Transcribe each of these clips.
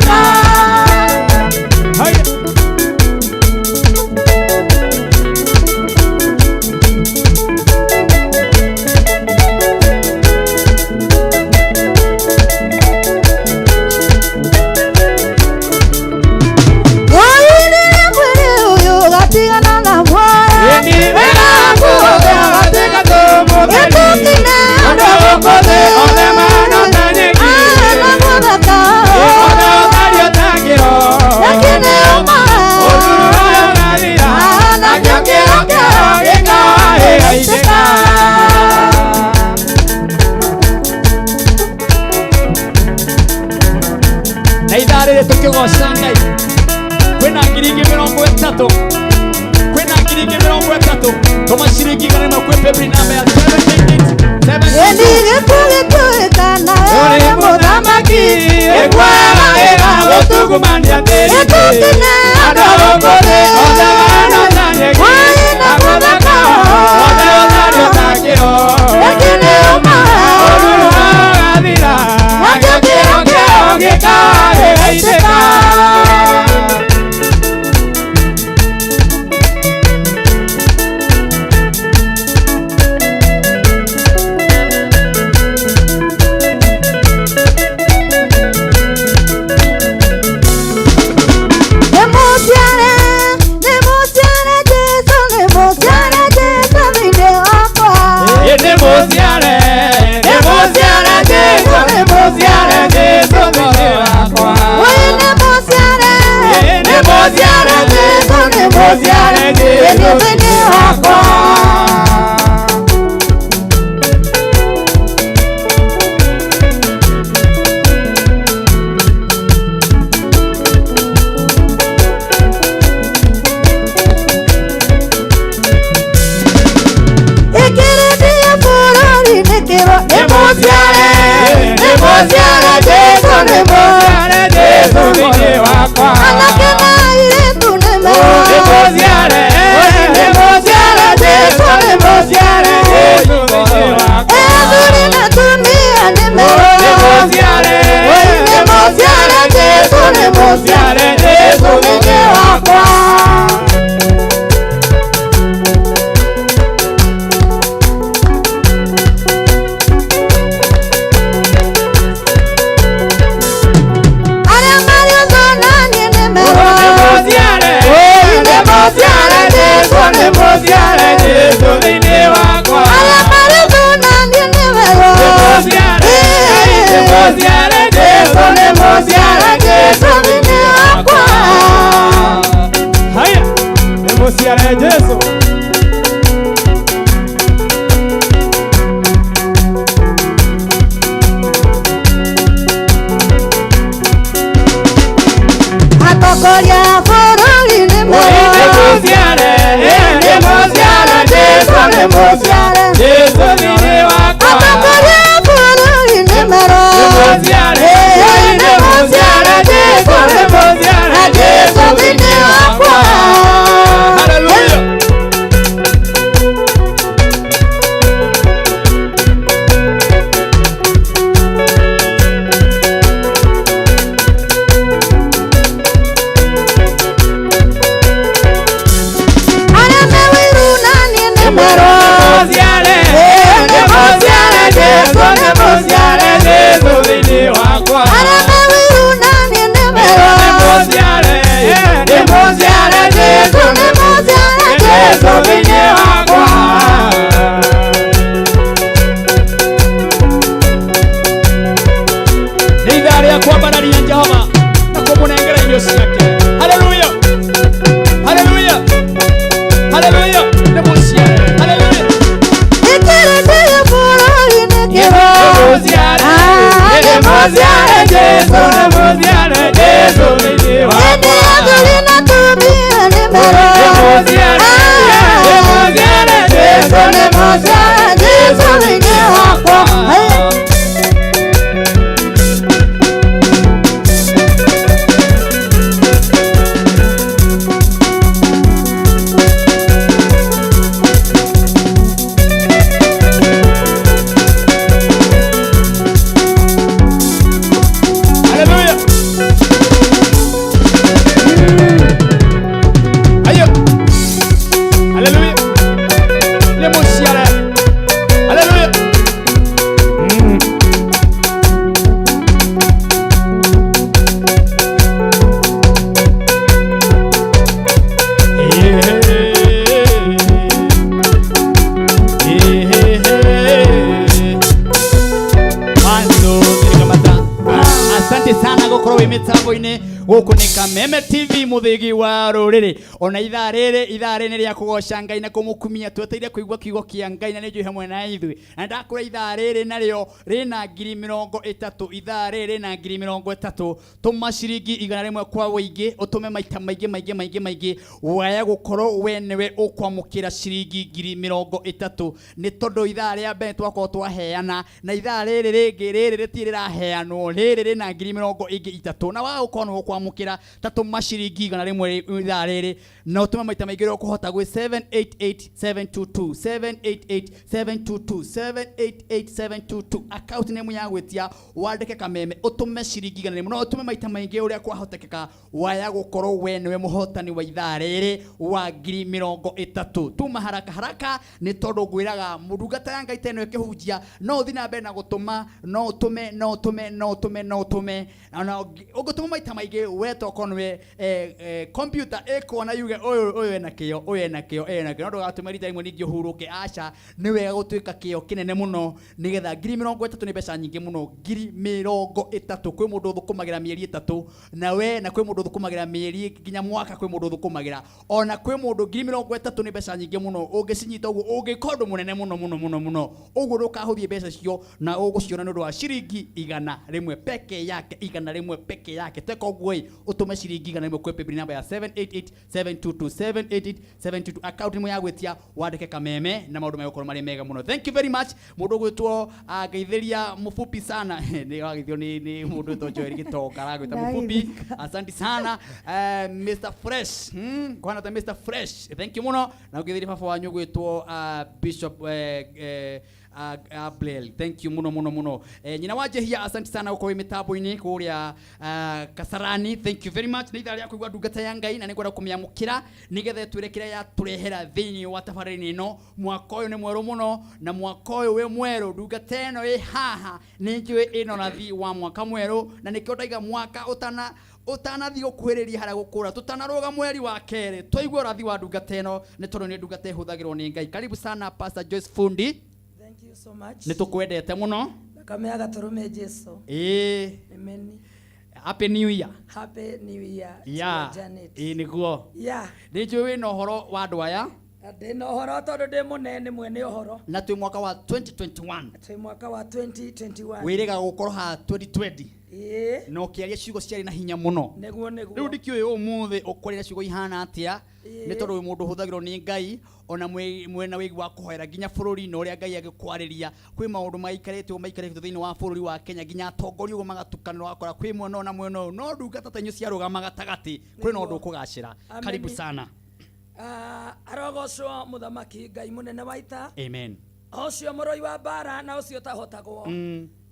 gĩgaitĩka. Haya. Ũirire mwĩrĩ ũyũ ũgatigana na muoyo. Ĩni wĩra nguo gatuĩka tũmũtheri. Ĩtũkine Andũ gũkũ thĩ othe mahana ta nyeki. na mũthaka. Othe ũtariĩ ta kĩro. Lakini ũma. Ũruru wayo ũgathira. Nakĩo kĩro kĩao gĩkawa gĩgaitĩka. Na ithaa rĩrĩ tũkĩgoca Ngai kwĩna ngiri ingĩ mĩrongo ĩtatũ, kwĩna ngiri ingĩ mĩrongo ĩtatũ. Tũma ciringi 100 kwĩ paybill namba ya 788 Ĩni gĩkuũ gĩtuĩkana Ũrĩ we mũthamaki ĩkwega ĩgagũtungumania tĩri-inĩ. Ĩtũkine Andũ gũkũ thĩ othe mahana ta nyeki. Wĩ na mũthaka. Othe ũtariĩ ta kĩro. Lakini ũma. Ũruru wao ũgathira. Nakĩo kĩro kĩao gĩkawa gĩgaitĩka. Nĩ mũciare, nĩ mũciare Jesũ, nĩ mũciare Jesũ thĩinĩ wakwa. Nĩ mũciare, nĩ mũciare Jesũ, nĩ mũciare Jesũ thĩinĩ wakwa. Wĩ nĩ mũciare, Nĩ mũciare Jesũ, nĩ mũciare Jesũ thĩinĩ wakwa. Ĩkĩrĩtie bũrũri nĩ kĩro, Nĩ mũciare, nĩ mũciare Jesũ, nĩ mũciare Jesũ thĩinĩ wakwa. Anake na airĩtu nĩ Nĩ merwo. mũciare, nĩ mũciare Jesũ, nĩ mũciare Jesũ thĩinĩ wakwa. Athuri na atumia nĩ merwo. Nĩ mũciare, nĩ mũciare Jesũ, nĩ mũciare Jesũ thĩinĩ wakwa. Arĩa marĩ ũthũ na niĩ nĩ merwo. Nĩ mũciare, nĩ mũciare Jesũ, nĩ mũciare Jesũ thĩinĩ wakwa. Arĩa marĩ ũthũ na niĩ nĩ merwo. Nĩ mũciare, nĩ mũciare Jesũ, nĩ mũciare Jesũ thĩinĩ wakwa. Haya, nĩ mũciare Jesũ. Atongoria a bũrũri nĩ Nĩ merwo. mũciare, nĩ mũciare Jesũ, nĩ mũciare Jesũ thĩinĩ wakwa. Atongoria a bũrũri nĩ merwo. Nĩ mũciare, nĩ mũciare Jesũ, nĩ mũciare Jesũ thĩinĩ wakwa. Hallelujah. Arĩa me wĩiru na niĩ nĩ merwo. Gũkorwo wĩ mĩtambo-inĩ. Gũkũ nĩ Kameme TV, mũthĩgi wa rũrĩrĩ. Ona ithaa rĩrĩ, ithaa rĩrĩ nĩ rĩa kũgoca Ngai na kũmũkumia. Twetereire kũigua kiugo kĩa Ngai na nĩ njũĩ hamwe na ithuĩ. Na ndakũra ithaa rĩrĩ narĩo rĩna 30,000. Ithaa rĩrĩ rĩna 30,000. Tũma ciringi 100 kwa ũingĩ, ũtũme maita maingĩ maingĩ maingĩ maingĩ, waya gũkorwo we nĩwe ũkwamũkĩra ciringi 30,000. Nĩ tondũ ithaa rĩa mbere twakorwo twaheana, na ithaa rĩrĩ rĩngĩ rĩrĩ rĩtirĩ rĩraheanwo, rĩrĩ rĩna 30,000. Na waga gũkorwo nĩwe ũkwamũkĩra, ta tũma ciringi 100 ithaa rĩrĩ, na ũtũme maita maingĩ ũrĩa ũkũhota gwĩ 788722, 788722, 788722. Account name ya gwĩtia wandĩke Kameme, ũtũme ciringi 100, no ũtũme maita maingĩ ũrĩa kwahotekeka, waya gũkorwo we nĩwe mũhotani wa ithaa rĩrĩ wa 30,000. Tuma haraka haraka, nĩ tondũ ngwĩraga ndungata ya Ngai ta ĩno ĩkĩhunjia, no ũthiĩ na mbere na gũtũma, no ũtũme, no ũtũme, no ũtũme, no ũtũme. Na ũngĩtũma maita maingĩ, we tokorwo nĩwe computer ĩkuona yuge ũyũ ũyũ ena kĩo, ũyũ ena kĩo, ũyũ ena kĩo. No ndũgatũme rita rĩmwe ningĩ ũhurũke, aca. Nĩ wega gũtuĩka kĩo kĩnene mũno, nĩgetha 30,000 nĩ mbeca nyingĩ mũno. 30,000, kwĩ mũndũ ũthũkũmagĩra mĩeri 3 na we, na kwĩ mũndũ ũthũkũmagĩra mĩeri nginya mwaka, kwĩ mũndũ ũthũkũmagĩra ona kwĩ mũndũ. 30,000 nĩ mbeca nyingĩ mũno. Ũngĩcinyita ũguo, ũngĩka ũndũ mũnene mũno mũno mũno mũno. Ũguo ndũkahũthie mbeca icio, na ũgũciona nĩ ũndũ wa ciringi 100 peke yake, 100 peke yake. Teka ũguo ĩ, ũtũme ciringi 100 kwĩ paybill namba ya 788722, 788722. Account nĩmo ya gwĩtia, wandĩke Kameme, na maũndũ megũkorwo marĩ mega mũno. Thank you very much. Mũndũ ũgwĩtwo ngeithĩria mũfupi sana, nĩ wageithio nĩ mũndũ wĩtwo Joel Gĩtonga, aragwĩta mũfupi. Asante sana. Mr Fresh, kwana ta Mr Fresh, thank you mũno. Na ũgeithĩrie baba wanyu ũgwĩtwo Bishop Ablel, thank you muno muno muno. Nyina wa Jehia, asante sana gũkorwo wĩ mĩtambo-inĩ kũrĩa Kasarani, thank you very much. Nĩ ithaa rĩa kũigua ndungata ya Ngai, na nĩ ngwenda kũmĩamũkĩra nĩgetha ĩtwĩre kĩrĩa yatũrehera thĩinĩ wa tabarĩra ĩno. Mwaka ũyũ nĩ mwerũ mũno, na mwaka ũyũ wĩ mwerũ, ndungata ĩno ĩ haha nĩ njũĩ ĩna ũrathi wa mwaka mwerũ, na nĩkĩo ndaiga mwaka ũtanathiĩ gũkuhĩrĩria harĩa gũkũra, tũtanarũga mweri wa kerĩ, twaigua ũrathi wa ndungata ĩno, nĩ tondũ nĩ ndungata ĩhũthagĩrwo nĩ Ngai. Karibu sana, Pastor Joyce Fundi. Thank you so much. Nĩ tũkwendete mũno. Thakame ya gatũrũme Jesu. Ĩĩ. Amen. Happy New Year. Happy New Year to Janet. Ĩĩ nĩguo. Nĩ njũĩ wĩna ũhoro wa andũ aya. Ndĩna ũhoro tondũ ndĩ mũnene mwene ũhoro. Na twĩ mwaka wa 2021. Twĩ mwaka wa 2021. Wĩrĩga gũkorwo haha 2020. Ĩĩ. Na ũkĩaria ciugo ciarĩ na hinya mũno. Nĩguo nĩguo. Rĩu ndikĩũĩ ũmũthĩ ũkwarĩra ciugo ihana atĩa. Nĩ tondũ wĩ mũndũ ũhũthagĩrwo nĩ Ngai, ona mwena wĩgiĩ wa kũhoera nginya bũrũri, na ũrĩa Ngai agĩkwarĩria. Kwĩ maũndũ maikarĩte ũguo maikarĩte thĩinĩ wa bũrũri wa Kenya, nginya atongoria ũguo magatukanĩrwo, ũgakora kwĩ mwena ũyũ na mwena ũyũ, no ndungata ta inyuĩ ciarũgama gatagatĩ, kwĩ na ũndũ ũkũgacĩra. Karibu sana. Arogocwo mũthamaki Ngai mũnene wa ita. Amen. Ũcio mũrũi wa mbara na ũcio ũtahotagwo.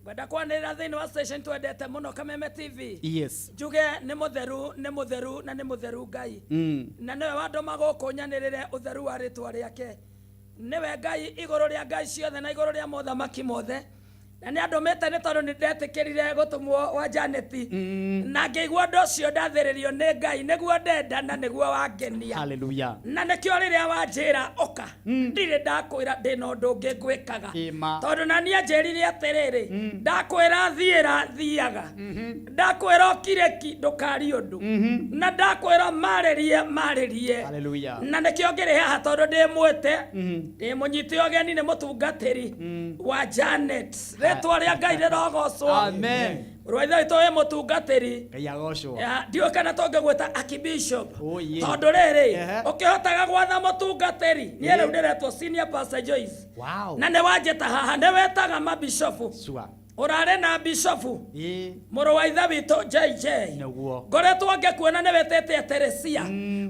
Ngwenda kwanĩrĩra thĩinĩ wa station twendete mũno, Kameme TV. Yes. Njuge nĩ mũtheru, nĩ mũtheru na nĩ mũtheru Ngai. Na nĩwe wandũma gũkũ nyanĩrĩre ũtheru wa rĩtwa rĩake. Nĩwe Ngai igũrũ rĩa ngai ciothe na igũrũ rĩa mothamaki mothe. Na nĩ andũmĩte nĩ tondũ nĩ ndetĩkĩrire gũtũmwo wa Janeti. Na ngĩigua ũndũ ũcio ndathĩrĩrio nĩ Ngai, nĩguo ndenda na nĩguo wangenia. Hallelujah. Na nĩkĩo rĩrĩa wanjĩra ũka, ndirĩ ndakwĩra ndĩna ũndũ ũngĩ ngwĩkaga. Ĩma. Tondũ na niĩ anjĩrire atĩrĩrĩ, ndakwĩra thiĩra thiaga, ndakwĩra ũkire ki ndũkarie ũndũ, na ndakwĩra marĩrie marĩrie. Hallelujah. Na nĩkĩo ngĩrĩ haha tondũ ndĩmwĩte, ndĩmũnyite ũgeni, nĩ mũtungatĩri wa Janet. Rĩtwa rĩa Ngai rĩrogocwo. Amen. Mũrũ wa Ithe witũ wĩ mũtungatĩri. Ngai agocwo. Ya, ndiũĩ kana tũngĩgwĩta archbishop. Oh, yeah. Tondũ rĩrĩ, ũkĩhotaga gwatha mũtungatĩri, niĩ rĩu ndĩretwo Senior Pastor Joyce. Wow. Na nĩ wanjĩta haha, nĩ wetaga mabishofu. Sure. Ũrarĩ na bishofu Ĩĩ. mũrũ wa ithe witũ JJ. Nĩguo. Ngoretwo ngĩkuona nĩ wĩtĩte Teresia.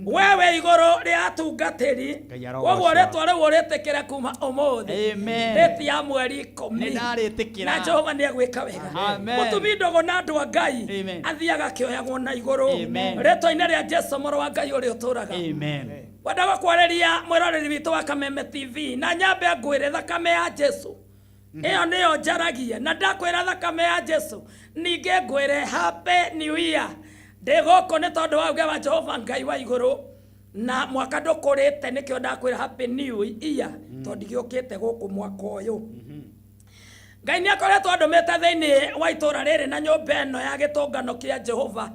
We wĩ igũrũ rĩa atungatĩri. Ngai arogocwo. Koguo rĩtwa rĩu ũrĩtĩkĩre kuma ũmũthĩ. Amen. Date ya mweri 10. Nĩ ndarĩtĩkĩra. Na Jehova nĩ egwĩka wega. Amen. Mũtumi ndũgũ na andũ a Ngai Amen. athiaga akĩoyagwo na igũrũ. Amen. Rĩtwa-inĩ rĩa Jesu mũrũ wa Ngai ũrĩa ũtũraga. Amen. Wenda gũkwarĩria mwĩroreri witũ wa Kameme TV, na nyambe ngwĩre thakame ya Jesu ĩyo nĩyo njaragia, na ndakwĩra thakame ya Jesu, ningĩ ngwĩre Happy New Year. Ndĩ gũkũ nĩ tondũ wa uge wa Jehova Ngai wa igũrũ, na mwaka ndũkũrĩte, nĩkĩo ndakwĩra Happy New Year, tondũ ndigĩũkĩte gũkũ mwaka ũyũ. Ngai nĩ akoretwo andũmĩte thĩinĩ wa itũũra rĩrĩ na nyũmba ĩno ya gĩtũngano kĩa Jehova,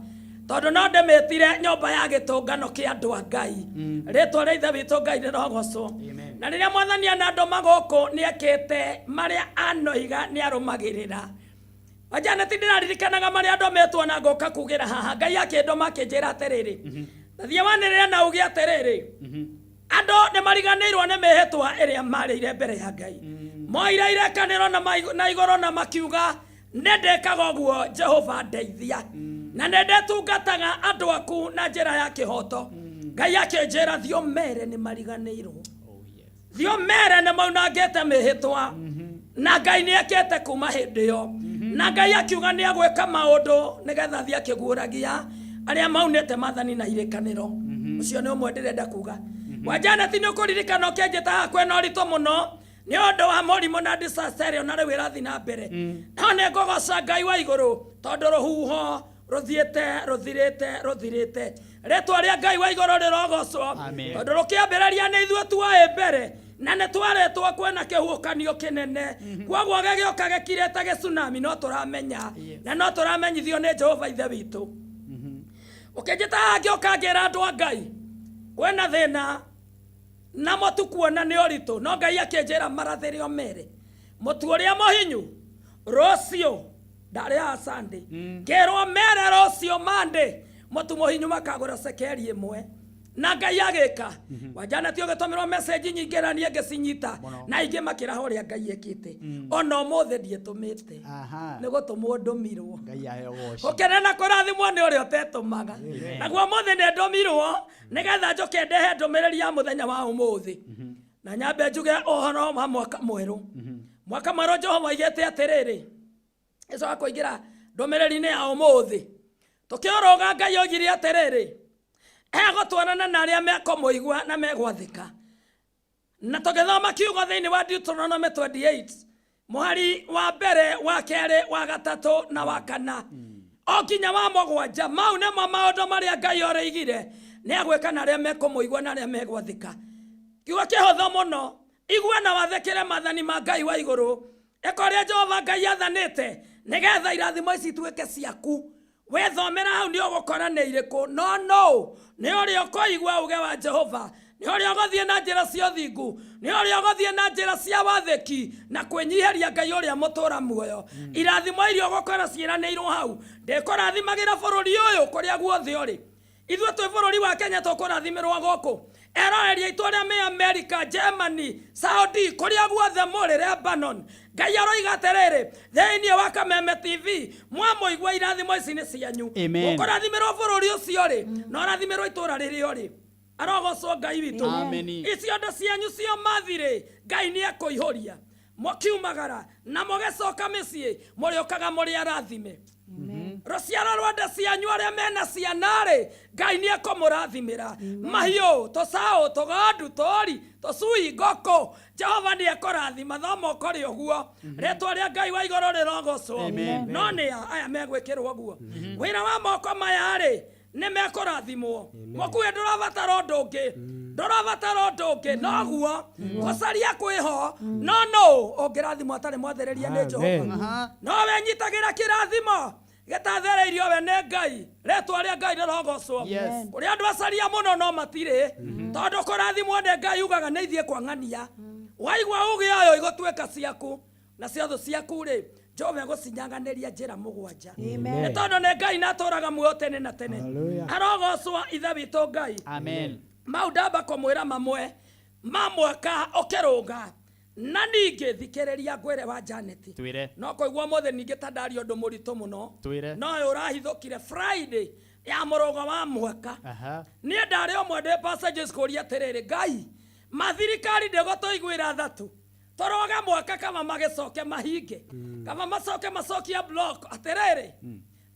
tondũ no ndĩmĩtire nyũmba ya gĩtũngano kĩa andũ a Ngai. Rĩtwa rĩa Ithe witũ Ngai rĩrogocwo. Na rĩrĩa Mwathani anandũma gũkũ nĩ ekĩte marĩa anoiga nĩ arũmagĩrĩra. Janet ndĩraririkanaga marĩa ndũmĩtwo na ngoka kugĩra haha. Ngai akĩndũma akĩnjĩra atĩrĩrĩ, tathiĩ wanĩrĩre na uge atĩrĩrĩ, andũ nĩ mariganĩirwo nĩ mĩhĩtwa ĩrĩa marĩire mbere ya Ngai. Moire irekanĩro na na igũrũ na makiuga, nĩ ndĩkaga ũguo Jehova ndeithia, na nĩ ndĩtungataga andũ aku na njĩra ya kĩhoto. Ngai akĩnjĩra thiĩ ũmere nĩ mariganĩirwo, thiĩ ũmere nĩ maunangĩte mĩhĩtwa, na Ngai nĩ ekĩte kuma hĩndĩ ĩyo. Na Ngai akiuga nĩ egwĩka maũndũ nĩgetha thiĩ akĩguũragia arĩa maunĩte maathani na irĩkanĩro. Ũcio nĩ ũmwe ndĩrenda kuga. Wa Janet, nĩ ũkũririkana ũkĩnjĩta haha kwĩna ũritũ mũno nĩ ũndũ wa mũrimũ na disaster ĩrĩa ona rĩu ĩrathiĩ na mbere. No nĩ ngũgoca Ngai wa igũrũ tondũ rũhuho rũthiĩte rũthirĩte rũthirĩte. Rĩtwa rĩa Ngai wa igũrũ rĩrogocwo. Amen. Tondũ rũkĩambĩrĩria nĩ ithuĩ tuoĩ mbere na nĩ twarĩtwo kwĩna kĩhuhũkanio kĩnene, kwoguo gĩgĩũka gĩkirĩte gĩtsunami, no tũramenya na no tũramenyithio nĩ Jehova Ithe witũ. Ũkĩnjĩta haha ngĩũka ngĩra andũ a Ngai kwĩna thĩna na mũtu kuona nĩ ũritũ, no Ngai akĩnjĩra marathĩre o mere mũtu ũrĩa mũhinyu rũciũ ndarĩ haha Sunday, ngĩrwo mere rũciũ Monday mũtu mũhinyu makagũra cekeri ĩmwe, na Ngai agĩka. Wa Janet ũgĩtũmĩrwo message nyingĩ na niĩ ngĩcinyita na ingĩ makĩraha ũrĩa Ngai ekĩte. Ona ũmũthĩ ndiĩtũmĩte, nĩ gũtũmwo ndũmirwo. Ngai aheo goci. Gũkena na kũrathimwo nĩ ũrĩa ũtetũmaga. Naguo ũmũthĩ nĩ ndũmirwo nĩgetha njũke ndehe ndũmĩrĩri ya mũthenya wa ũmũthĩ. Na nyambe njuge ũhoro wa mwaka mwerũ. Mwaka mwerũ Jehova oigĩte atĩrĩrĩ, ĩcoka kũingĩra ndũmĩrĩri-inĩ ya ũmũthĩ. Tũkĩũrũga Ngai oigire atĩrĩrĩ, egũtwarana na arĩa mekũmũigua na megwathĩka. Na tũgĩthoma kiugo thĩinĩ wa Deuteronomy 28 mũhari wa mbere, wa kerĩ, wa gatatũ na wa kana o nginya wa mũgwanja, mau nĩmo maũndũ marĩa Ngai orĩigire nĩ agwĩka na arĩa mekũmũigua na arĩa megwathĩka. Kiugo kĩhũthũ mũno, igua na wathĩkĩre maathani ma Ngai wa igũrũ, ĩka ũrĩa Jehova Ngai athanĩte nĩgetha irathimo ici ituĩke ciaku. Wethomera hau nĩ ũgũkora nĩ irĩkũ, no nũ nĩ ũrĩa ũkũigua uge wa Jehova, nĩ ũrĩa ũgũthiĩ na njĩra cia ũthingu, nĩ ũrĩa ũgũthiĩ na njĩra cia wathĩki na kwĩnyihĩria Ngai ũrĩa mũtũra muoyo. Irathimo iria ũgũkora ciĩranĩirwo hau, ndĩkũrathimagĩra bũrũri ũyũ kũrĩa guothe ũrĩ. Ithuĩ twĩ bũrũri wa Kenya tũkũrathimĩrwo gũkũ. Eroreri aitũ arĩa me America, Germany, Saudi, kũrĩa guothe mũrĩ, Lebanon, Ngai aroiga atĩrĩrĩ, thĩinĩ wa Kameme TV, mwamũigua irathimo ici nĩ cianyu. Amen. Ũkũrathimĩrwo bũrũri ũcio rĩ, na ũrathimĩrwo itũũra rĩrĩa ũrĩ. Arogocwo Ngai witũ. Amen. Icio ndo cianyu cio mathirĩ, Ngai nĩ ekũihũria. Mũkiumagara na mũgĩcoka mĩciĩ, mũrĩũkaga mũrĩ arathime. Rũciaro rwa nda cianyu arĩa mena ciana rĩ, Ngai nĩ ekũmũrathimĩra. Mahiũ, tũcaũ, tũgondu, tũri, tũcui, ngũkũ, Jehova nĩ ekũrathima. Thoma ũkore ũguo. Rĩtwa rĩa Ngai wa igũrũ rĩrogocwo. No nĩ a aya megwĩkĩrwo ũguo. Wĩra wa moko maya rĩ, nĩ mekũrathimwo. Mũkuĩ ndũrabatara ũndũ ũngĩ, ndũrabatara ũndũ ũngĩ, noguo gũcaria kwĩho, no nũ ũngĩrathimwo atarĩ mwathĩrĩria nĩ Jehova? No wenyitagĩra kĩrathimo gĩtathereirio we nĩ Ngai. Rĩtwa rĩa Ngai rĩrogocwo. Kũrĩ andũ acaria mũno no matirĩ, tondũ kũrathimwo nĩ Ngai ugaga nĩ ithiĩ kwang'ania. Waigua uge ũyũ igũtuĩka ciaku, na cia thũ ciaku rĩ, Jehova egũcinyaganĩria njĩra mũgwanja. Nĩ tondũ nĩ Ngai na atũraga muoyo tene na tene. Arogocwo Ithe witũ Ngai. Amen. Mau ndamba kũmwĩra mamwe ma mwaka ũkĩrũga. Na ningĩ thikĩrĩria ngwĩre wa Janet. Twĩre. No kũigua ũmũthĩ ningĩ ta ndaria ũndũ mũritũ mũno. Twĩre. No ũyũ ũrahithũkire Friday ya mũrũgo wa mwaka. Niĩ ndarĩ ũmwe ndĩ passages kũria atĩrĩrĩ, Ngai, mathirikari ndĩgũtũiguĩra tha tu. Tũroge mwaka kama magĩcoke mahinge. Kama macoke macokia block. Atĩrĩrĩ,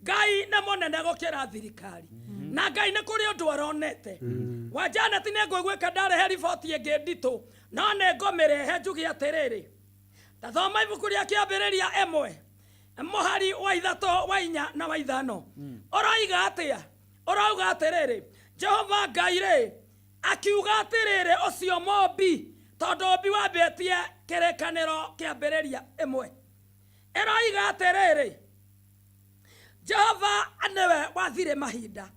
Ngai nĩ mũnene gũkĩra thirikari. Na Ngai nĩ kũrĩ ũndũ aronete. Wa Janet nĩ ngũiguĩka ndarehe riboti ĩngĩ nditũ, no nĩ ngũmĩrehe njuge atĩrĩrĩ. Ta thoma ibuku rĩa Kĩambĩrĩria ĩmwe, mũhari wa ithatũ, wa inya na wa ithano. Ũroiga atĩa? Ũrauga atĩrĩrĩ, Jehova Ngai rĩ, akiuga atĩrĩrĩ, ũcio mũmbi, tondũ ũmbi wambĩtie kĩrĩkanĩro kĩambĩrĩria ĩmwe. Atĩrĩrĩ, Jehova nĩwe wathire mahinda,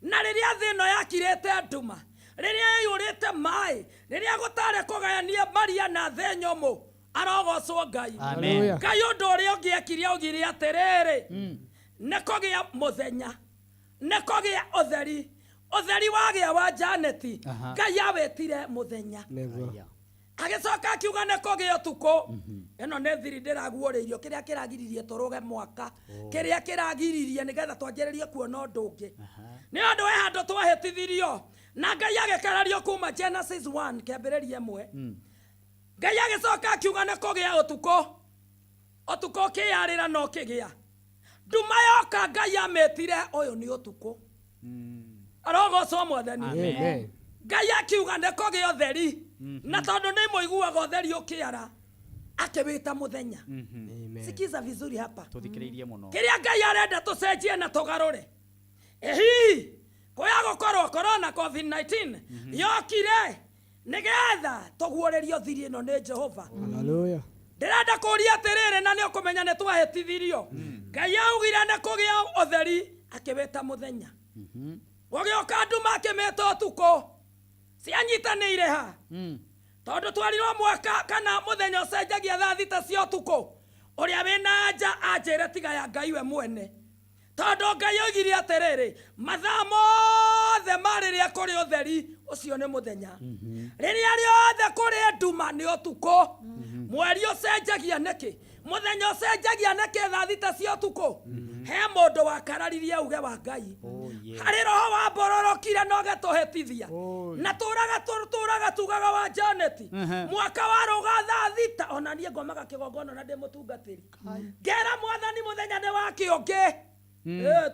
na rĩrĩa thĩ ĩno yakirĩte nduma, rĩrĩa yaiyũrĩte maĩ, rĩrĩa gũtarĩ kũgayania maria na thĩ nyũmũ, arogocwo Ngai. Amen. Ngai ũndũ ũrĩa ũngĩ ekire augire atĩrĩrĩ, nĩ kũgĩa mũthenya, nĩ kũgĩa ũtheri. Ũtheri wagĩa wa Janeti, Ngai awĩtire mũthenya. Aya. Agĩcoka akiuga nĩ kũgĩa ũtukũ. Ĩno nĩ thiri ndĩraguũrĩirio, kĩrĩa kĩragiririe tũrũge mwaka, kĩrĩa kĩragiririe nĩgetha twanjĩrĩrie kuona ũndũ ũngĩ. Nĩ ũndũ he handũ twahĩtithirio na Ngai agĩkarario kuma Genesis 1 kĩambĩrĩria ĩmwe. Ngai agĩcoka akiuga nĩ kũgĩa ũtukũ, ũtukũ ũkĩyarĩra na ũkĩgĩa. Nduma yoka Ngai amĩtire ũyũ nĩ ũtukũ. Arogocwo Mwathani. Amen. Ngai akiuga nĩ kũgĩa ũtheri, na tondũ nĩ mũiguaga ũtheri ũkĩara, akĩwĩta mũthenya. Sikiza vizuri hapa. Tũthikĩrĩirie mũno. Kĩrĩa Ngai arenda tũcenjie na tũgarũre. Ĩ hihi kũya gũkorwo corona COVID-19 yokire nĩgetha tũguũrĩrio thiri ĩno nĩ Jehova. Hallelujah. Ndĩrenda kũũria atĩrĩrĩ, na nĩ ũkũmenya nĩ twahĩtithirio. Ngai augire nĩ kũgĩa ũtheri, akĩwĩta mũthenya. Gũgĩũka nduma, akĩmĩta ũtukũ. Cianyitanĩire ha? Tondũ twarirwo mwaka kana mũthenya ũcenjagia thaa 6 cia ũtukũ. Ũrĩa wĩna anja anjĩre tiga ya Ngai we mwene. Tondũ Ngai oigire atĩrĩrĩ, mathaa mothe ma rĩrĩa kũrĩ ũtheri, ũcio nĩ mũthenya. Rĩrĩa rĩothe kũrĩ nduma nĩ ũtukũ. Mweri ũcenjagia nĩkĩ? Mũthenya ũcenjagia nĩkĩ thaa 6 cia ũtukũ? He mũndũ wakararirie uge wa Ngai. Harĩ roho wambororokire na ũgĩtũhĩtithia. Na tũraga tugaga wa Janet. Mwaka warũga thaa 6, ona niĩ ngomaga kĩgongona na ndĩ mũtungatĩri. Ngera Mwathani mũthenya nĩ wa kĩũngĩ.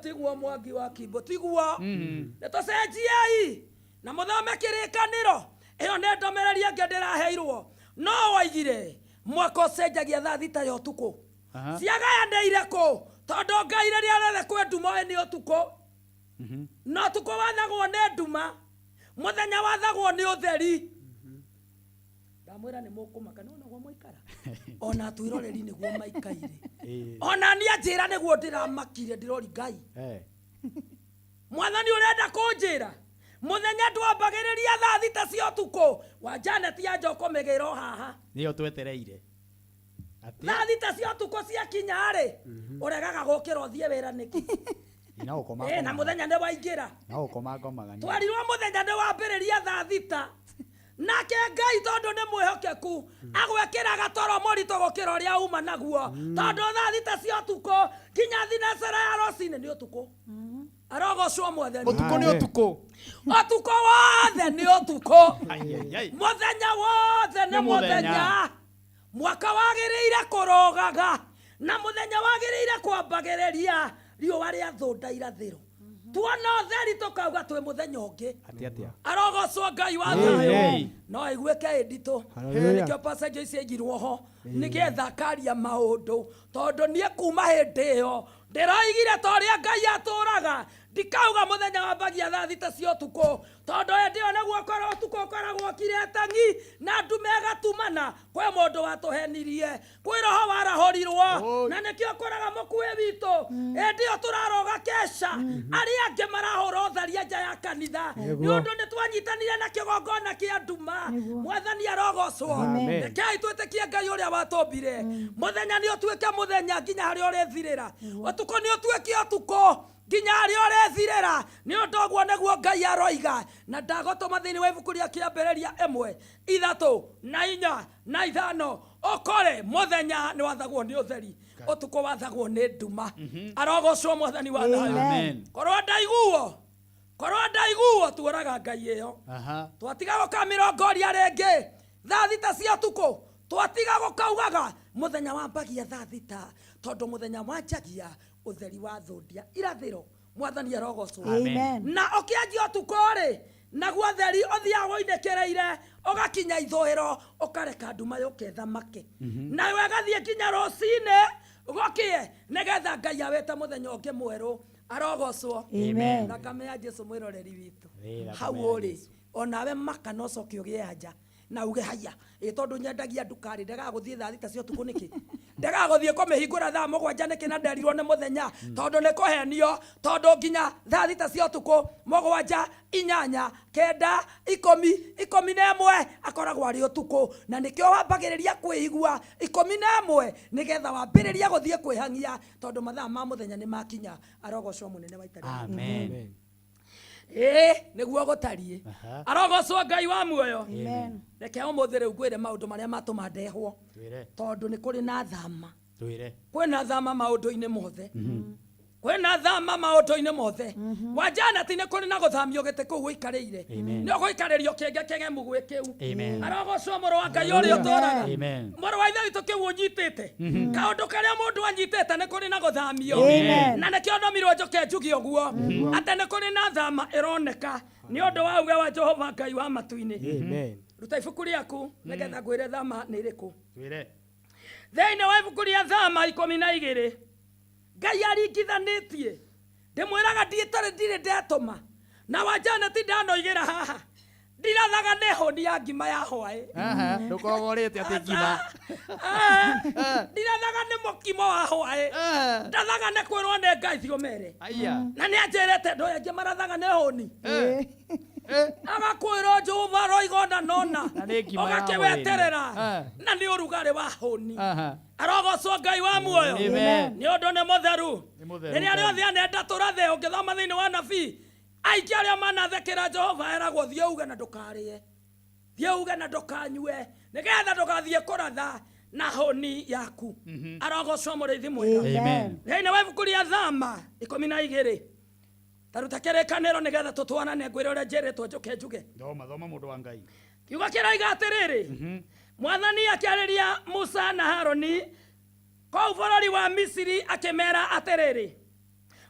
Tiguo Mwangi wa Kimbo, tiguo. Nĩ tũcenjiei na mũthome kĩrĩkanĩro. Ĩyo nĩ ndũmĩrĩri ĩngĩ ndĩraheirwo. No waigire mwaka ũcenjagia thaa 6 ya ũtukũ. Ciagayanĩire kũ? Tondũ Ngai rĩrĩa rĩothe kwĩ nduma ũyũ nĩ ũtukũ. Na ũtukũ wathagwo nĩ nduma, mũthenya wathagwo nĩ ũtheri. Ndamwĩra nĩ mũkũmaka, nĩ ũguo mwaikara. Ona atwĩroreri nĩguo maikaire. Ona niĩ anjĩra nĩguo ndĩramakire, ndĩrori Ngai. Mwathani ũrenda kũnjĩra mũthenya ndwambagĩrĩria thaa 6 cia ũtukũ wa Janet anja ũkũmĩgĩra o haha. Nĩyo twetereire. Atĩ? Thaa 6 cia ũtukũ ciakinya rĩ, ũregaga gũkĩra ũthiĩ wĩra nĩkĩ? Na ũkoma Na ngomaga. mũthenya nĩ waingĩra. Na ũkoma ngomaga nĩ. Twarirwo mũthenya nĩ wambĩrĩria thaa 6. Nake Ngai tondũ nĩ mwĩhokeku agwĩkĩraga toro mũritũ gũkĩra ũrĩa uma naguo. Tondũ thaa 6 cia ũtukũ nginya thinacara ya rũcinĩ nĩ ũtukũ. Arogocwo Mwathani. Ũtukũ nĩ ũtukũ. Ũtukũ wothe nĩ ũtukũ. Ai, ai, ai. Mũthenya wothe nĩ Nĩ mũthenya. mũthenya. Mwaka wagĩrĩire kũrũgaga na mũthenya wagĩrĩire kwambagĩrĩria riũa rĩa thũnda irathĩro. Tuona ũtheri tũkauga twĩ mũthenya ũngĩ. Atĩ atĩa? Arogocwo Ngai wa Amen. thayũ. No aiguĩke ĩnditũ. Hallelujah. Nĩkĩo Pastor Joyce aigirwo ho nĩgetha akaria maũndũ, tondũ niĩ kuma hĩndĩ ĩyo ndĩroigire ta ũrĩa Ngai atũraga, ndikauga mũthenya wambagia thaa 6 cia ũtukũ, tondũ hĩndĩ ĩyo nĩguo ũtukũ ũkoragwo ũkirĩte ng'i na ndume ĩgatumana. Kwĩ mũndũ watũhenirie, kwĩ roho warahũrirwo, na nĩkĩo ũkoraga mũkuĩ witũ hĩndĩ ĩyo tũraroga keca, arĩa angĩ marahũra ũtharia nja ya kanitha, nĩ ũndũ nĩ twanyitanire na kĩgongona kĩa nduma. Mwathani arogocwo. Amen. Rekei twĩtĩkie Ngai ũrĩa watũmbire. Mũthenya nĩ ũtuĩke mũthenya nginya harĩa ũrĩthirĩra, ũtukũ nĩ ũtuĩke ũtukũ nginya harĩa ũrĩthirĩra. Nĩ ũndũ ũguo nĩguo Ngai aroiga, na ndagũtũma thĩinĩ wa ibuku rĩa kĩambĩrĩria 1 3 na 4 na 5 ũkore mũthenya nĩ wathagwo nĩ ũtheri, ũtukũ wathagwo nĩ nduma. Arogocwo Mwathani wa thayũ. Amen. Korwo ndaiguo, korwo ndaiguo tuoraga Ngai ĩyo. Twatiga gũkamĩrongoria rĩngĩ thaa 6 cia ũtukũ, twatiga gũkaugaga mũthenya wambagia thaa 6, tondũ mũthenya wanjagia ũtheri wa thũndia irathĩro. Mwathani arogocwo. Amen. Na ũkĩanjia ũtukũ rĩ, naguo ũtheri ũthiaga ũinĩkĩrĩire ũgakinya ithũĩro, ũkareka nduma yũke ĩthamake, nayo ĩgathiĩ nginya rũcinĩ gũkĩe, nĩgetha Ngai awĩte mũthenya ũngĩ mwerũ. Arogocwo. Amen. Thakame ya Jesu mwĩroreri witũ. Thakame Hau ya ũrĩ Jesu. onawe maka no ũcoke ũgĩe anja na uge haya, ĩ tondũ nyendagia nduka rĩ, ndegaga gũthiĩ thaa 6 cia ũtukũ nĩkĩ? Ndegaga gũthiĩ kũmĩhingũra thaa 7 nĩkĩ na nderirwo nĩ mũthenya, tondũ nĩ kũhenio, tondũ nginya thaa 6 cia ũtukũ, 7, 8, 9, 10, 11 akoragwo arĩ ũtukũ, na nĩkĩo wambagĩrĩria kwĩigua 11 nĩgetha wambĩrĩria gũthiĩ kwĩhang'ia, tondũ mathaa ma mũthenya nĩ makinya. Arogocwo mũnene wa ita rĩa Amen. Ĩĩ, nĩguo gũtariĩ. Aha. Arogocwo Ngai wa muoyo. Amen. Reke ũmũthĩ rĩu ngwĩre maũndũ marĩa matũma ndehwo, Twĩre. tondũ nĩ kũrĩ na thama. Twĩre. Kwĩna thama maũndũ-inĩ mothe. Kwĩna thama maũndũ-inĩ mothe. Wa Janeti nĩ kũrĩ na gũthamio gĩtĩ kũu ũikarĩire. Amen. Nĩ ũgũikarĩrio kĩngĩ kĩgemu gwĩ kĩu. Amen. Arogocwo mũrũ wa Ngai ũrĩa ũtũũraga. Amen. Mũrũ wa Ithe witũ kĩu ũnyitĩte. Kaũndũ karĩa mũndũ anyitĩte nĩ kũrĩ na gũthamio. Amen. Na nĩkĩo ndomirwo njoke njuge ũguo atĩ nĩ kũrĩ na thama ĩroneka nĩ ũndũ wa uge wa Jehova Ngai wa matu-inĩ. Amen. Ruta ibuku rĩaku nĩgetha ngwĩre thama nĩ ĩrĩkũ. Twĩre. Thĩinĩ wa ibuku rĩa Thama 12 Ngai aringithanĩtie, ndĩmwĩraga ndiĩtarĩ ndirĩ ndetũma, na wa Janet ndanoigĩra haha ndirathaga nĩ hũni ya ngima ya hwaĩ. Aha, ndũkoragwo ũrĩte atĩ ngima. Ndirathaga nĩ mũkimo wa hwaĩ, Eh. ndathaga nĩ kwĩrwo nĩ Ngai thiĩ ũmere, Aya. na nĩ anjĩrĩte ndũ aingĩ marathaga nĩ hũni. Eh. Eh. Agakwĩrwo Jehova aroiga ona nona, Na nĩ ngima ya ũgakĩweterera hwaĩ-inĩ. Eh. na nĩ ũrugarĩ wa hũni. Aha. Arogocwo Ngai wa muoyo. Amen. Nĩ ũndũ nĩ mũtheru. Nĩ mũtheru Rĩrĩa Ngai. rĩothe anenda tũrathe, ũngĩthoma thĩinĩ wa nabii aingĩ arĩa manathekera Jehova eragwo thiĩ uge na ndũkarĩe, thiĩ uge na ndũkanyue, nĩgetha ndũgathiĩ kũratha na hũni yaku. Arogocwo mũrĩithi mwega. Amen. Thĩinĩ wa ibuku rĩa Thama 12 taruta kĩrĩkanĩro nĩgetha tũtwarane ngwĩre ũrĩa njĩrĩtwo njũke njuge. Thoma, thoma mũndũ wa Ngai. Kiugo kĩroiga atĩrĩrĩ, Mwathani akĩarĩria Musa na Harũni kũu bũrũri wa Misiri akĩmera atĩrĩrĩ,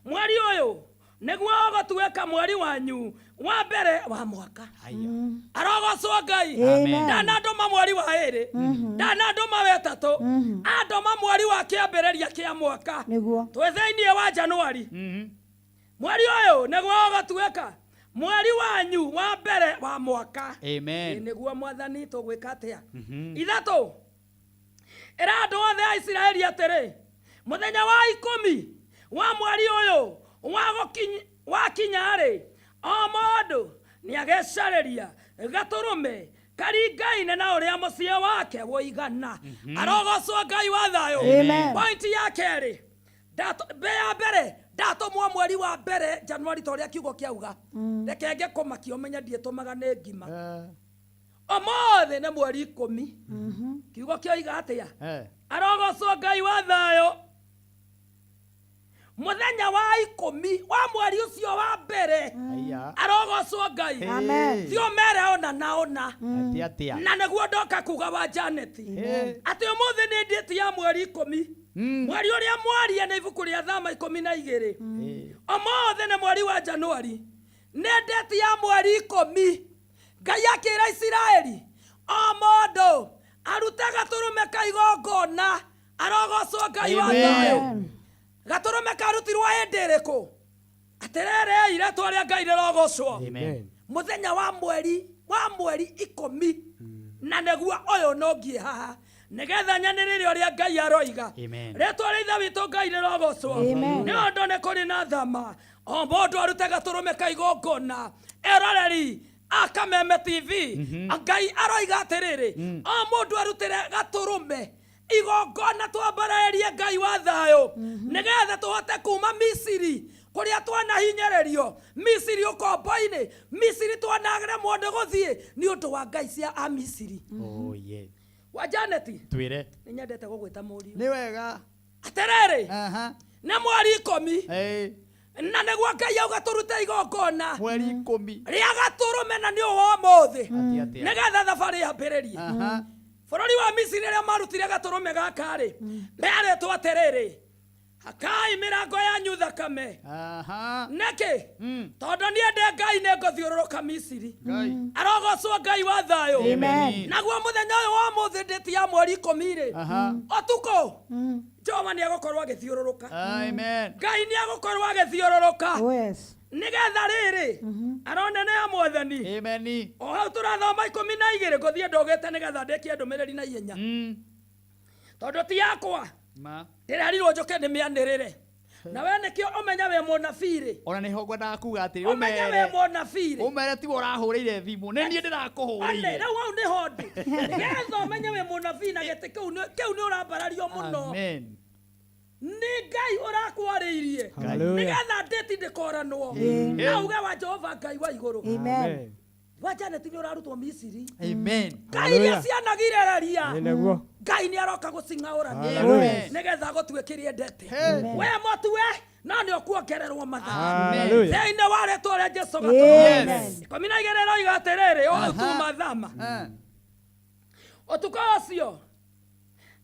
mweri ũyũ nĩguo ũgũtuĩka mweri wanyu wa mbere wa mwaka. Haya. Arogocwo Ngai. Amen. Ndanandũma mweri wa 2, ndanandũma wa 3, andũma mweri wa kĩambĩrĩria kĩa mwaka. Nĩguo. Twĩ thĩinĩ wa Januari. Mweri ũyũ nĩguo ũgũtuĩka mweri wanyu wa mbere wa mwaka. Amen. Nĩguo Mwathani tũgwĩka atĩa? 3, ĩra andũ othe a Isiraeli atĩrĩ, mũthenya wa 10 wa mweri ũyũ wakinya-rĩ, o mũndũ nĩagecarĩria gatũrũme karingaine na ũrĩa mũciĩ wake ũigana. Arogocwo Ngai wa thayũ. Amen. Point ya kerĩ, ya mbere ndatũmwo mweri wa mbere Januari ta ũrĩa kiugo kĩauga. Reke ngĩkũmakia ũmenye ndiĩtũmaga nĩ ngima. Ũmũthĩ nĩ mweri 10. Kiugo kĩoiga atĩa? Arogocwo Ngai wa thayũ. Mũthenya wa 10 wa mweri ũcio wa mbere. Arogocwo Ngai. Amen. Thiĩ ũmere ũna na ũna. Atĩa atĩa? Na nĩguo ndoka kuga wa Janet. Atĩ ũmũthĩ nĩ ndĩti ya mweri 10. Mweri ũrĩa mwarie nĩ ibuku rĩa Thama 12. Ũmũthĩ nĩ mweri wa Januari. Nĩ ndĩti ya mweri 10. Ngai akĩra Isiraeli o mũndũ arute gatũrũme ka igongona. Arogocwo Ngai wa thayũ. Gatũrũme karutirwo hĩndĩ ĩrĩkũ? Atĩrĩrĩ, rĩtwa rĩa Ngai rĩrogocwo. Amen. Mũthenya wa mweri 10 na nĩguo ũyũ no ngiĩ haha nĩgetha nyanĩrĩre ũrĩa Ngai aroiga. Amen. Rĩtwa rĩa Ithe witũ Ngai rĩrogocwo. Amen. Nĩ ũndũ nĩ kũrĩ na thama o mũndũ arute gatũrũme ka igongona. Eroreri a Kameme TV, Ngai aroiga atĩrĩrĩ, o mũndũ arutĩre gatũrũme igongona twambarĩrie Ngai wa thayũ nĩgetha tũhote kuma Misiri kũrĩa twanahinyĩrĩrio, Misiri ũkombo-inĩ, Misiri twanaremwo nĩ gũthiĩ nĩ ũndũ wa ngai cia a Misiri. Oh yeah. Wa Janet, Twĩre. nĩ nyendete gũgwĩta mũriũ. Nĩ wega. Atĩrĩrĩ, Aha. nĩ mweri 10. Eh. Na nĩguo Ngai auga tũrute igongona Mweri 10. rĩa gatũrũme na nĩ ũũ ũmũthĩ. Atĩa atĩa? Nĩgetha thabarĩ yambĩrĩrie. Aha. Bũrũri wa Misiri rĩrĩa marutire gatũrũme gaka rĩ, merĩtwo atĩrĩrĩ, hakai mĩrango yanyu thakame. Aha. Nĩkĩ? Tondũ niĩ ndĩ Ngai nĩ ngũthiũrũrũka Misiri. Ngai. Arogocwo Ngai wa thayũ. Amen. Naguo mũthenya ũyũ wa ũmũthĩ ndĩti ya mweri 10 rĩ, Aha. ũtukũ Jehova nĩ egũkorwo agĩthiũrũrũka. Amen. Ngai nĩ egũkorwo agĩthiũrũrũka. Oh yes. Nĩgetha rĩrĩ aronene ya Mwathani. Amen. O hau tũrathoma 12 ngũthiĩ ndũgĩte nĩgetha ndĩkie ndũmĩrĩri na ihenya. Tondũ ti yakwa. Ma. Ndĩrerirwo njũke ndĩmĩanĩrĩre. Na we nĩkĩo ũmenya wĩ mũnabii rĩ. Ona nĩho ngwendaga kuga atĩrĩ, Ũmenye wĩ ũmere mũnabii rĩ. Ũmere tiwe ũrahũrĩire thimũ, nĩ niĩ One, ndĩrakũhũrĩire. rĩu hau nĩho ndĩ. Nĩgetha ũmenye wĩ mũnabii na gĩtĩ kĩu kĩu nĩ ũrambarario mũno. Amen. Nĩ Ngai ũrakwarĩirie. Hallelujah. Nĩgetha ndĩti ndĩkoranwo. Na uge wa Jehova Ngai wa igũrũ. Amen. Wa Janet nĩ ũrarutwo Misiri. Amen. Ngai iria Hallelujah. cianagirereria. Ĩ nĩguo. Ngai nĩ aroka gũcing'aũrania. Hallelujah. Nĩgetha agũtuĩkĩrie ndete. Hey. We mũtue no nĩ ũkuongererwo mathaa. Hallelujah. Thĩinĩ wa rĩtwa rĩa Jesu Amen. gatũrũme. 12 ĩroiga atĩrĩrĩ, o tuma thama. Eh. Ũtukũ ũcio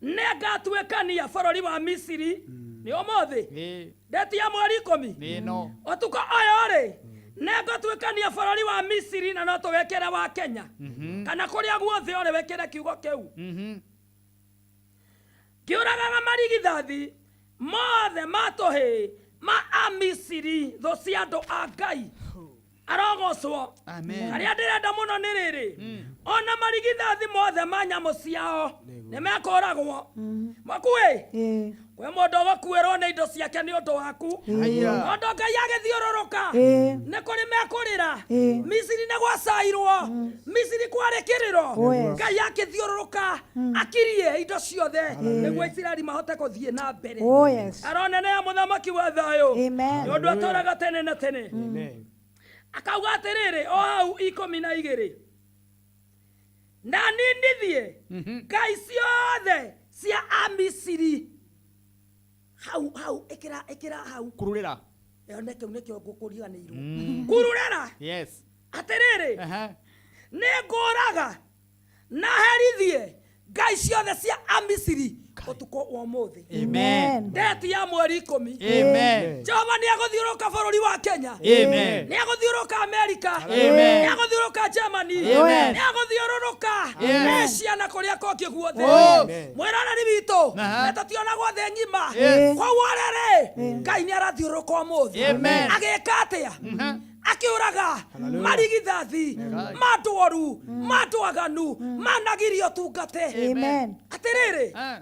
nĩngatuĩkania bũrũri wa Misiri nĩ ũmũthĩ Ĩ, ndeti ya mweri 10. nĩ ĩno. Ũtukũ ũyũ rĩ nĩngũtuĩkania bũrũri wa Misiri na no tũwĩkĩre wa Kenya kana kũrĩa guothe ũrĩ wĩkĩre kiugo kĩu. Ngĩũragaga marigithathi mothe ma tũhĩĩ ma Amisiri thũ cia andũ a Ngai. Arogocwo. Amen. Harĩa ndĩrenda mũno nĩ rĩrĩ, ona marigithathi mothe ma nyamũ ciao nĩ mekũragwo. Makuĩ Ĩ. kwĩ mũndũ ũgũkuĩrwo nĩ indo ciake nĩ ũndũ waku. Haya. Tondũ Ngai agĩthiũrũrũka Ĩ. nĩ kũrĩ mekũrĩra. Ĩ. Misiri nĩ gwacairwo, Misiri kwarĩ kĩrĩro. Oh, yes. Ngai akĩthiũrũrũka akirie indo ciothe nĩguo Isiraeli mahote gũthiĩ na mbere. Oh, yes. Aronenea mũthamaki wa thayũ. Amen. Nĩ ũndũ atũraga tene na tene. Amen. Akauga atĩrĩrĩ o hau 12 na ninithie ngai ciothe cia Amisiri. Hau hau ĩkĩra ĩkĩra hau. Kururĩra. Ĩyo nĩ kĩu nĩkĩo ngũkũriganĩirwo. Kururĩra. Yes. Atĩrĩrĩ Aha. nĩ ngũraga na herithie ngai ciothe cia Amisiri ũtukũ wa ũmũthĩ. Amen. Ndeti ya mweri 10. Amen. Jehova nĩ agũthiũrũrũka bũrũri wa Kenya. Amen. Nĩ agũthiũrũrũka Amerika. Amen. Nĩ agũthiũrũrũka Germany. Amen. Nĩ agũthiũrũrũka Yes. Asia na kũrĩa kũngĩ guothe. Oh. Mwĩroreri witũ Aha. nĩ tũtionagwo thĩ ng'ima. Yes. Koguo rĩrĩ Ngai nĩ arathiũrũrũka ũmũthĩ. Amen. Agĩka atĩa? Akĩũraga marigithathi ma andũ oru ma andũ aganu managirio tungate. Amen. Atĩrĩrĩ Eh.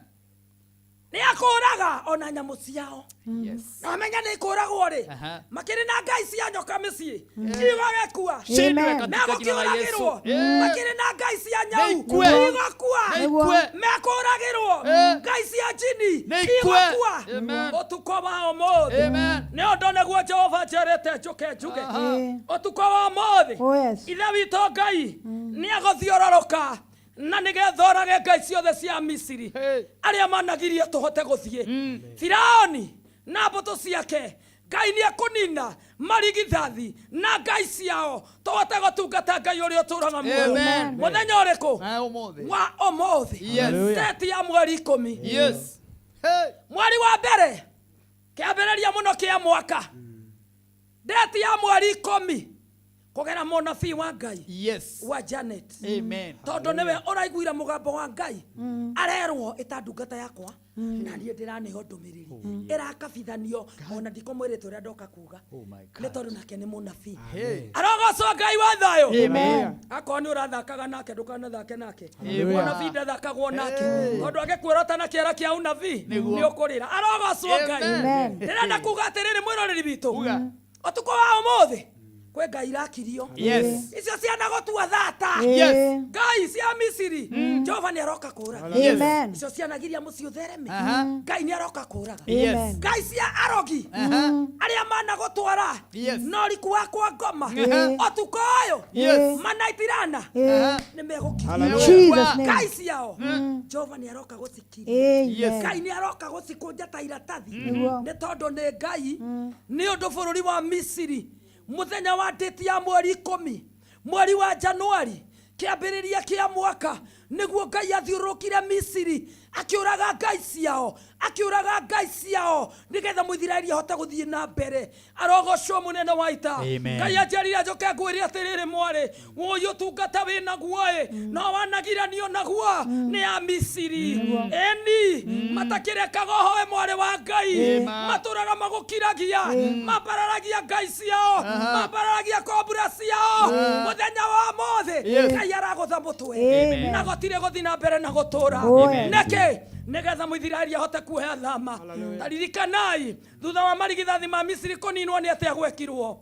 nĩ akũraga ona nyamũ ciao. Yes. Na menya nĩ ikũragwo rĩ Aha. makĩrĩ na ngai cia nyoka mĩciĩ igagĩkua. Shindwe Amen. katika jina la Yesu. Megũkĩũragĩrwo Eh. makĩrĩ na ngai cia nyau Nĩ ikue. igakua. Nĩ ikue. Mekũragĩrwo Eh. ngai cia njini Nĩ ikue. igakua. Amen. Ũtukũ wa ũmũthĩ Amen. nĩ ũndũ nĩguo Jehova njerĩte njũke njuge. Aha. Ĩ. Ũtukũ wa ũmũthĩ Oh, yes. ithe witũ Ngai nĩ agũthiũrũrũka na nĩgetha orage ngai ciothe cia Misiri Hey. arĩa managirie tũhote gũthiĩ. Firaũni na mbũtũ ciake Ngai nĩ ekũnina marigithathi na ngai ciao tũhote gũtungata Ngai ũrĩa ũtũraga muoyo. Amen. Mũthenya ũrĩkũ? Eh, ũmũthĩ. Wa ũmũthĩ. Yes. Hallelujah. Date ya mweri 10. Yes. Hey. Mweri wa mbere kĩambĩrĩria mũno kĩa mwaka. Date ya mweri 10 kũgera mũnabii wa Ngai Yes. wa Janet. Amen. Tondũ nĩwe ũraiguire mũgambo wa Ngai arerwo ĩta ndungata yakwa na niĩ ndĩraneo ndũmĩrĩri ĩrakabithanio ona ndikũmwĩrĩte ũrĩa ndoka kuga Oh my nĩ God. tondũ nake nĩ mũnabii. Hey. Arogocwo Ngai wa thayũ. Amen. Akorwo nĩ ũrathakaga nake ndũkanathake nake. Hallelujah. Mũnabii ndathakagwo nake tondũ angĩkuĩra ũtana kĩara kĩa unabii Nĩguo. nĩ ũkũrĩra. Arogocwo Ngai. Amen. Ndĩrenda kuga atĩrĩrĩ mwĩroreri witũ Uga. ũtukũ wa ũmũthĩ kwĩ ngai irakirio. Yes. Icio ciana gũtua thata. Yes. Ngai cia Misiri Jehova nĩ aroka kũraga. Yes. Amen. Icio cianagiria mũciĩ ũthereme. Aha. Ngai nĩ aroka kũraga. Yes. Amen. Ngai cia arogi Aha. arĩa mana gũtwara Yes. no riku wa kwa ngoma Aha. ũtukũ ũyũ Yes. manaitirana Aha. nĩ megũkiria. Hallelujah. Jesus name. Ngai ciao Jehova nĩ aroka gũcikiria. Yes. Amen. Ngai nĩ aroka gũcikũnja ta iratathi Nĩguo. nĩ tondũ nĩ Ngai nĩ ũndũ bũrũri wa Misiri mũthenya wa ndĩti ya mweri 10 mweri wa Januari kĩambĩrĩria kĩa mwaka nĩguo Ngai athiũrũrũkire Misiri akĩũraga ngai ciao akĩũraga ngai ciao nĩgetha mũithiraeli ahote gũthiĩ na mbere. Arogocwo mũnene wa ita. Amen. Ngai anjĩrire njũke ngwĩre atĩrĩrĩ mwarĩ ũyũ ũtungata wĩ naguo ĩ no wanagiranio naguo nĩ a Misiri ĩni matakĩrekaga ũhoe mwarĩ wa Ngai Amen. matũraga magũkiragia mambararagia ngai ciao mambararagia kombura ciao mũthenya wa ũmũthĩ Yes. Ngai aragũtha mũtwe Amen. na gũtirĩ Ndwabatiire gũthiĩ na mbere na gũtũra. Oh, yes. Nĩkĩ? Nĩgetha Mũisiraeli ahote kuoya thama. Ta ririkanai thutha wa marigithathi ma Misiri kũninwo nĩ atĩa gwekirwo.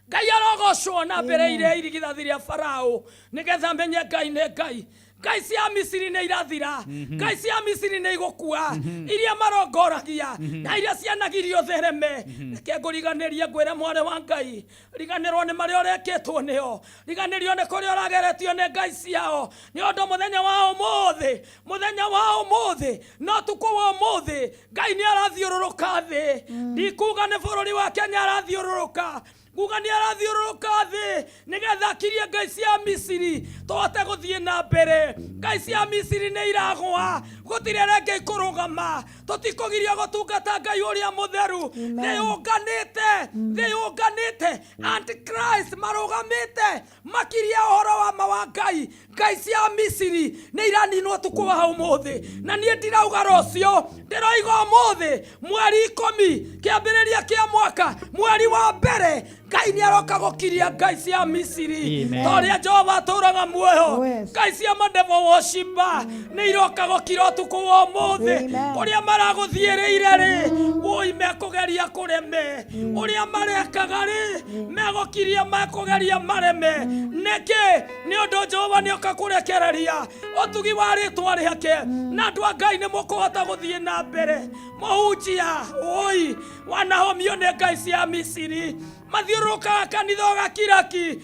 Ngai arogocwo na mbere ire irigithathi rĩa Farao, nĩgetha menye Ngai nĩ Ngai. Ngai cia Misiri nĩ irathira, ngai cia Misiri nĩ igũkua, iria marongoragia na iria cianagirio thereme. Reke ngũriganĩrie, ngwĩre mwarĩ wa Ngai, riganĩrwo nĩ marĩa ũrekĩtwo nĩo, riganĩrio nĩ kũrĩa ũrageretio nĩ ngai ciao, nĩ ũndũ mũthenya wa ũmũthĩ, mũthenya wa ũmũthĩ na ũtukũ wa ũmũthĩ, Ngai nĩ arathiũrũrũka thĩ. Ndikuga nĩ bũrũri wa Kenya arathiũrũrũka, nguga nĩ arathiũrũrũka thĩ nĩgetha akirie ngai cia Misiri tũhote gũthiĩ na mbere. Ngai cia Misiri nĩ iragũa, gũtirĩ rĩngĩ ikũrũgama. Tũtikũgirio gũtungata Ngai ũrĩa mũtheru. Thĩ yũnganĩte, thĩ yũnganĩte, antichrist marũgamĩte makirie ũhoro wa ma wa Ngai. Ngai cia Misiri nĩ iraninwo ũtukũ wa ũmũthĩ, na niĩ ndirauga rũciũ, ndĩroiga ũmũthĩ, mweri 10, kĩambĩrĩria kĩa mwaka, mweri wa mbere, Ngai nĩ aroka gũkiria ngai cia Misiri. Amen. Ta ũrĩa Jehova atũũraga muoyo, Oh, yes. ngai cia madevil worshiper nĩ iroka gũkira ũtukũ wa ũmũthĩ. Amen. Kũrĩa maragũthiĩrĩire rĩ, wũi mekũgeria kũreme, ũrĩa marekaga rĩ, megũkiria, mekũgeria mareme. Nĩkĩ? Nĩ ũndũ Jehova nĩ oka kũrekereria ũtugi wa rĩtwa rĩake, na andũ a Ngai nĩ mũkũhota gũthiĩ na mbere. Mũhunjia ũi wanahomio nĩ ngai cia Misiri, mathiũrũrũkaga kanitha ũgakiraki,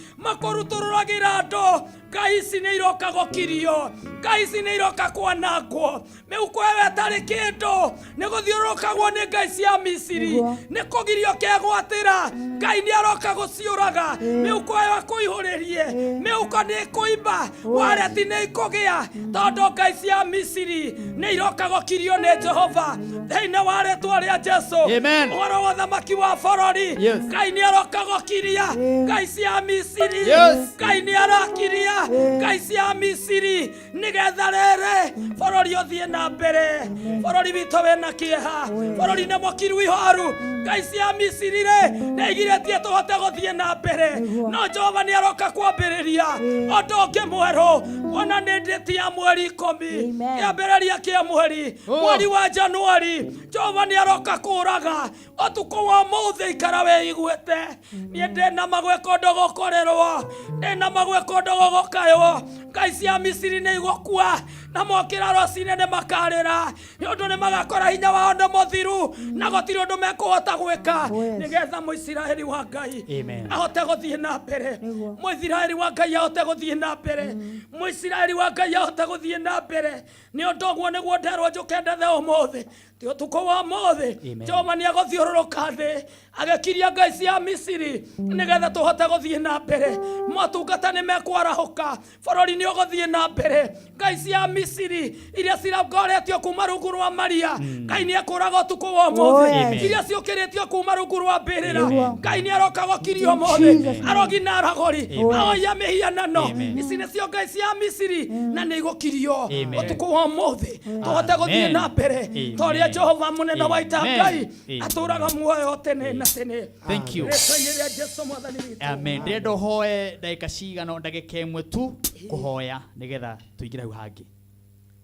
makũrutũrũragĩra andũ. Ngai ici nĩ iroka gũkirio, ngai ici nĩ iroka kwanangwo. Mĩhuko ĩyo ĩtarĩ kĩndũ nĩ gũthiũrũrũkagwo nĩ ngai cia Misiri, Nĩguo. nĩ kũgirio kegwatĩra. Ngai nĩ aroka gũciũraga. Mĩhuko ĩyo akũihũrĩrie, mĩhuko nĩ ĩkũimba, wareti nĩ ikũgĩa, tondũ ngai cia Misiri nĩ iroka gũkirio nĩ Jehova thĩinĩ wa rĩtwa rĩa Jesu. Amen. Ũhoro wa ũthamaki wa bũrũri, Yes. Ngai nĩ aroka gũkiria ngai cia Misiri. Yes. Ngai nĩ arakiria ngai cia Misiri nĩgetha rĩrĩ bũrũri ũthiĩ na mbere. Bũrũri witũ wĩna kĩeha, bũrũri nĩ mũkiru ihoru. Ngai cia Misiri rĩ nĩ igirĩtie tũhote gũthiĩ na mbere, no Jehova nĩ aroka kwambĩrĩria ũndũ ũngĩ mwerũ. Kuona nĩ ndĩti ya mweri 10, Amen. kĩambĩrĩria kĩa mweri, mweri wa Januari, Jehova nĩ aroka kũraga ũtukũ wa ũmũthĩ. Ikara wĩiguĩte, niĩ ndĩna magwĩka ũndũ gũkũrĩrwo, ndĩna magwĩka ũndũ gũgũkaywo. Ngai cia Misiri nĩ igũkua, na mokĩra rũcinĩ nĩ makarĩra, nĩ ũndũ nĩ magakora hinya wao nĩ mũthiru, na gũtirĩ ũndũ mekũhota gwĩka. Yes. Nĩgetha Mũisiraeli wa Ngai Amen. ahote gũthiĩ na mbere, Nĩguo. Mũisiraeli wa Ngai ahote gũthiĩ na mbere, Mũisiraeli wa Ngai ahote gũthiĩ na mbere. Nĩ ũndũ ũguo nĩguo nderwo njũke ndethe ũmũthĩ, ti ũtukũ wa ũmũthĩ. Amen. Jehova nĩ agũthiũrũrũka thĩ agĩkiria ngai cia Misiri nĩgetha tũhote gũthiĩ na mbere. Motungata nĩ mekwarahũka, bũrũri nĩ ũgũthiĩ na mbere. Ngai cia Misiri iria cirongoretio kuma rungu rwa maria, Ngai nĩ ekũraga ũtukũ wa ũmũthĩ. Oh, yes. Iria ciũkĩrĩtio kuma rungu rwa mbĩrĩra, Nĩguo. Ngai nĩ aroka gũkiria ũmũthĩ. Jesus. Arogi na aragori, Amen. ahoya mĩhianano, Amen. ici nĩcio ngai cia Misiri na nĩ igũkirio Amen. ũtukũ wa ũmũthĩ, tũhote gũthiĩ Amen. na mbere Amen. ta ũrĩa Jehova mũnene wa ita Amen. Ngai Amen. atũraga muoyo tene na tene. Thank you. Rĩtwa-inĩ rĩa Jesu Mwathani witũ. Amen. Ndĩrenda ũhoe ndagĩka cigana, ndagĩka 1 tu kũhoya nĩgetha tũingĩre hau hangĩ.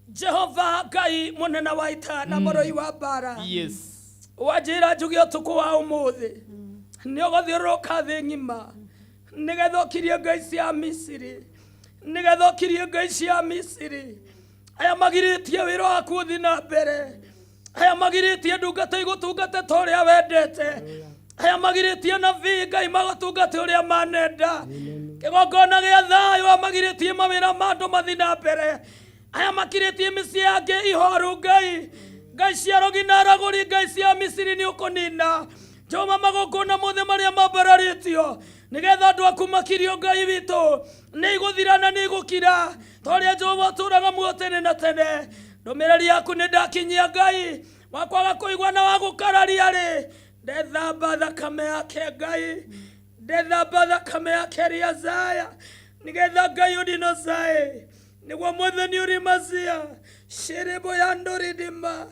Jehova Ngai mũnene wa ita na mũrũi wa mbara, Yes. wanjĩra njuge ũtukũ wa ũmũthĩ nĩ ũgũthiũrũrũka thĩ ng'ima nĩgetha ũkirie ngai cia Misiri, nĩgetha ũkirie ngai cia Misiri aya magirĩtie wĩra waku ũthiĩ na mbere, aya magirĩtie ndungata igũtungate ta ũrĩa wendete, aya magirĩtie nabii Ngai magũtungate ũrĩa manenda, kĩgongona gĩa thayũ, aya magirĩtie mawĩra ma andũ mathiĩ na mbere, aya makirĩtie mĩciĩ yangĩ ihoru. Ngai, ngai cia rogi na aragũri, ngai cia Misiri nĩ ũkũnina. Jehova, magongona mothe marĩa mambararĩtio nĩgetha andũ aku makirio, Ngai witũ, nĩ igũthira na nĩ igũkira, ta ũrĩa Jehova ũtũũraga muoyo tene na tene. Ndũmĩrĩri yaku nĩ ndakinyia. Ngai wakwaga kũigua na wagũkararia rĩ, ndethamba thakame yake. Ngai, ndethamba thakame yake Riazaya, nĩgetha Ngai ũndinocae nĩguo mwathani ũrĩ mazia shiribo ya ndũrĩndĩma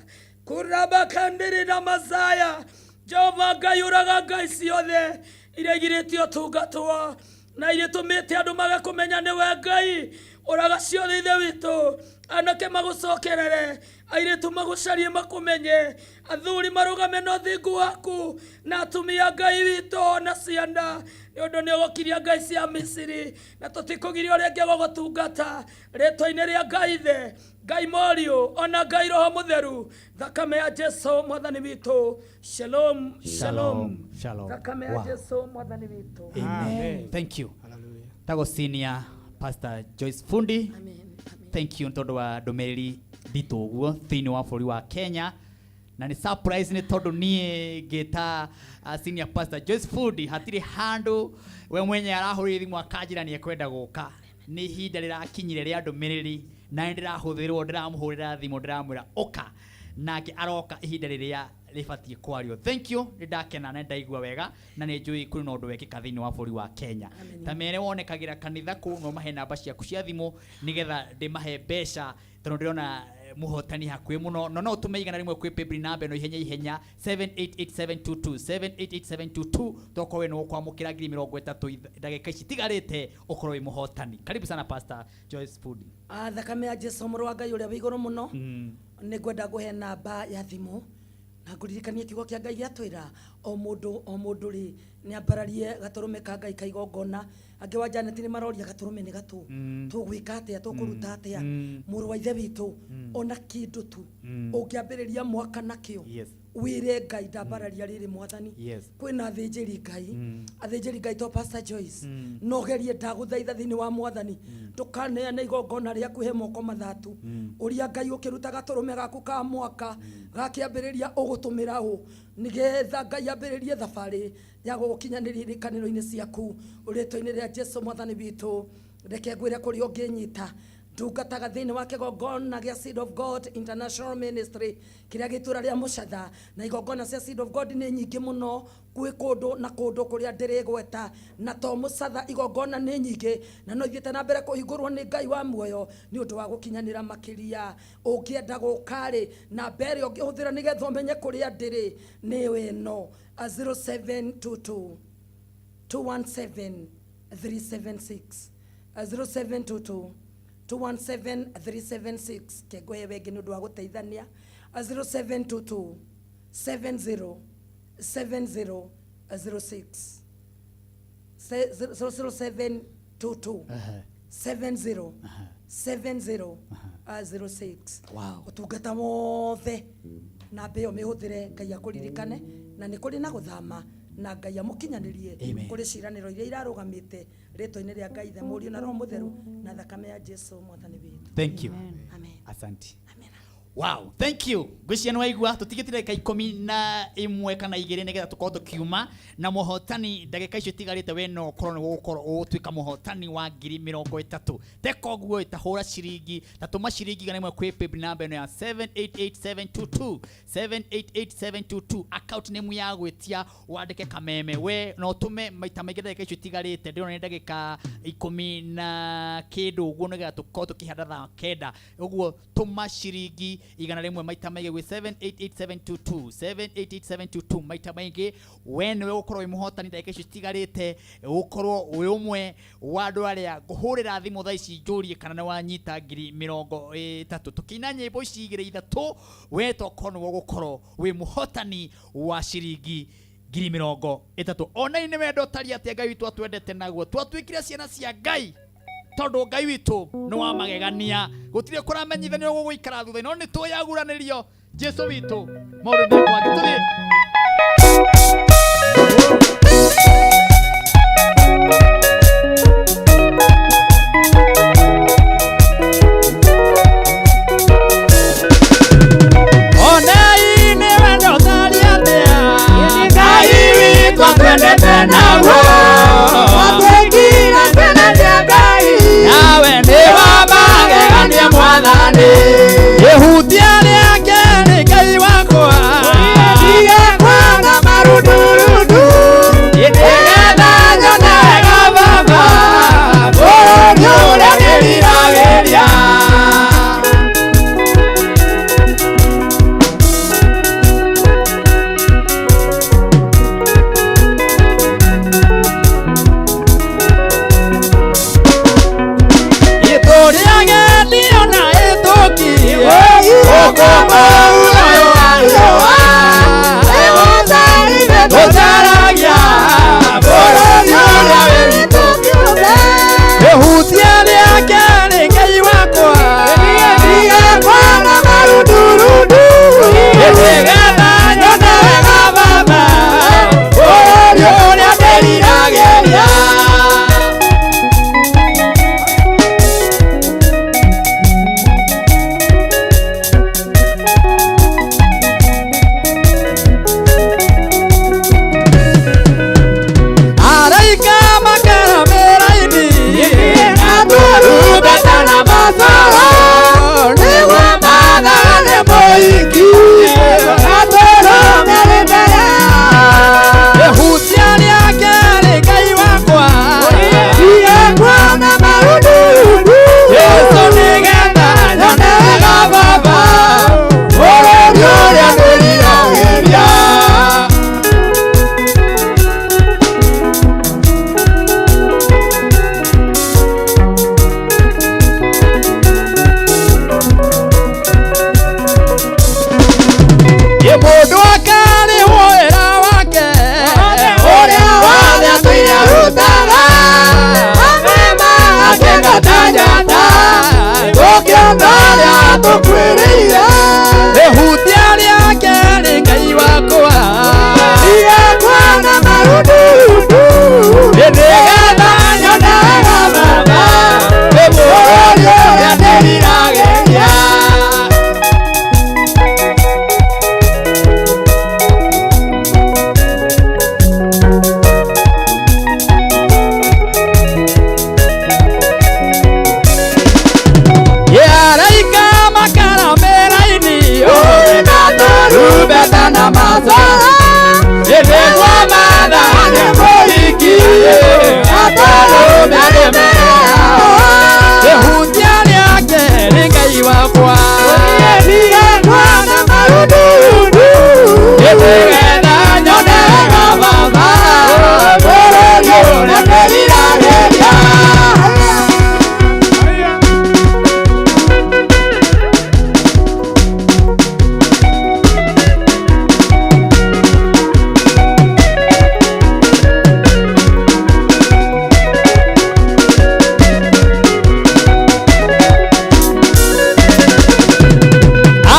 kurabakandĩrĩra mazaya. Jehova Ngai, ũraga ngai ciothe iria igirĩtie ũtungatwo na iria itũmĩte andũ maga kũmenya nĩwe Ngai. Ũraga ciothe Ithe witũ, anake magũcokerere, airĩtu magũcarie makũmenye, athuri marũgame na ũthingu waku, na atumia Ngai witũ na ciana, nĩ ũndũ nĩ ũgũkiria ngai cia Misiri, na tũtikũgirio rĩngĩ gũgũtungata. Rĩtwa-inĩ rĩa Ngai Ithe, Ngai Mũriũ, ona Ngai Roho Mũtheru, thakame ya Jesu Mwathani witũ. Shalom, shalom. Shalom. Thakame ya Wow. Jesu Mwathani witũ. Amen. Thank you. Tago senior Pastor Joyce Fundi. Amen. Amen. Thank you nĩ tondũ wa ndũmĩrĩri nditũ ũguo thĩinĩ wa bũrũri wa Kenya, na nĩ surprise nĩ tondũ niĩ ngĩta senior pastor Joyce Fundi hatirĩ handũ we mwenye arahũrire thimũ akanjĩra nĩ ekwenda gũka. Nĩ ihinda rĩrakinyire rĩa ndũmĩrĩri na nĩ ndĩrahũthĩrwo, ndĩramũhũrĩra thimũ ndĩramwĩra ũka, nake aroka ihinda rĩrĩa rĩbatiĩ kwario. Thank you, nĩ ndakena na ndaigua wega na nĩ njũĩ kũrĩ na ũndũ wekĩka thĩinĩ wa bũrũri wa Kenya. Ta mere wonekagĩra kanitha kũ, no mahe namba ciaku cia thimũ nĩgetha ndĩmahe mbeca, tondũ ndĩrona mũhotani hakuhĩ mũno. No no ũtũme 100 kwĩ paybill namba ĩno ihenya ihenya 788722 788722, tokorwo we nĩ ũkwamũkĩra 30,000 ndagĩka ici itigarĩte ũkorwo wĩ mũhotani. Karibu sana Pastor Joyce Fundi. Thakame ya Jesu mũrũ wa Ngai ũrĩa wĩ igũrũ mũno, nĩ ngwenda ngũhe namba ya thimũ na ngũririkanie kiugo kĩa Ngai gĩatwĩra o mũndũ o mũndũ rĩ nĩ ambararie gatũrũme ka Ngai ka igongona. Angĩ wa Janet nĩ maroria gatũrũme nĩ gatũ, tũgwĩka atĩa, tũkũruta atĩa? Mũrũ wa Ithe witũ, ona kĩndũ tu ũngĩambĩrĩria mwaka nakĩo, wĩre Ngai ndambararia rĩrĩ Mwathani. Kwĩna athĩnjĩri Ngai, athĩnjĩri Ngai to Pastor Joyce, no gerie ndagũthaitha thĩinĩ wa Mwathani, ndũkaneane igongona rĩaku he moko mathatu. Ũria Ngai ũkĩruta gatũrũme gaku ka mwaka gakĩambĩrĩria ũgũtũmĩra ũ, nĩgetha Ngai ambĩrĩrie thabarĩ ya gũgũkinyanĩria irĩkanĩro-inĩ ciaku. Rĩtwa-inĩ rĩa Jesu Mwathani witũ, reke ngwĩre kũrĩa ũngĩnyita. Ndungataga thĩinĩ wa kĩgongona gĩa Seed of God International Ministry kĩrĩa gĩtũra rĩa Mũcatha, na igongona cia Seed of God nĩ nyingĩ mũno, kwĩ kũndũ na kũndũ kũrĩa ndĩrĩgweta, na to Mũcatha, igongona nĩ nyingĩ na no ithiĩte na mbere kũhingũrwo nĩ Ngai wa muoyo nĩ ũndũ wa gũkinyanĩra makĩria. Ũngĩenda gũka-rĩ, namba ĩrĩa ũngĩhũthĩra nĩgetha ũmenye kũrĩa ndĩrĩ nĩyo ĩno: 0722 217 376, 0722 217 376. Kengũhe wengĩ nĩ ũndũ wa gũteithania: 0722 70 70 06, 0722 70 70 06. Ũtungata wothe namba ĩyo mĩhũthĩre, Ngai akũririkane, na nĩ kũrĩ na gũthama na Ngai amũkinyanĩrie Amen. kũrĩ ciĩranĩro iria irarũgamĩte. Rĩtwa-inĩ rĩa Ngai Ithe, Mũriũ na Roho Mũtheru, na thakame ya Jesu Mwathani witũ. Thank you. Amen. Asante. Amen. Wow, thank you. Ngwĩciria nĩ waigua tũtigĩte ndagĩka 12 kana 2 nĩgetha tũkorwo tũkiuma na mũhotani. Ndagĩka icio itigarĩte, we no ũkorwo nĩ gũgũkorwo ũgũtuĩka mũhotani wa 30,000. Teka ũguo, tahũra ciringi, tatũma ciringi 100 kwĩ paybill namba ĩno ya 788722 788722, account name ya gwĩtia wandĩke Kameme. We no ũtũme maita maingĩ ndagĩka icio itigarĩte, ndĩrona nĩ ndagĩka 10 na kĩndũ ũguo nĩgetha tũkorwo tũkĩhanda thaa 9 ũguo. Tũma ciringi 100 maita maingĩ gwĩ 788722 788722 maita maingĩ, we nĩwe ũgũkorwo wĩ mũhotani ndagĩka icio citigarĩte, ũkorwo wĩ ũmwe wa andũ arĩa ngũhũrĩra thimũ thaa ici njũrie kana nĩ wanyita 30,000. Tũkĩina nyĩmbo ici igĩrĩ ithatũ, we tokorwo nĩwe ũgũkorwo wĩ mũhotani wa ciringi 30,000. Ona nĩ wendo ũtariĩ atĩa Ngai witũ atwendete naguo, twatuĩkire ciana cia Ngai tondũ Ngai witũ nĩ wa magegania. Gũtirĩ kũramenyithanio gũgũikara thutha, no nĩ tũyaguranĩrio Jesu witũ maũndũ nĩ kwangĩ tũthiĩ. Onei nĩ wendo ũtariĩ atĩa Ngai witũ atwendete naguo. Twatuĩkire ciana cia Ngai. Nawe nĩ wa magegania Mwathani, ihutia rĩake nĩ Ngai wakwa. Ndiye kwana marundurundu. Nĩgetha nyone wega Baba, bũrũri ũrĩa ndĩriragĩria. Tũkwĩrĩire Ihutia rĩake nĩ Ngai wakwa Yakwa na marundu Nĩgetha nyonaga Baba Bũrũri ũrĩa ndĩriragĩria. Araika makaramera-inĩ Na Rumbeta na maca Nĩguo maathane mũhiki Atũrũme Ihutia rĩake nĩ Ngai wakwa Yakwa na marundu Nĩgetha nyonaga Baba Bũrũri ũrĩa ndĩriragĩria.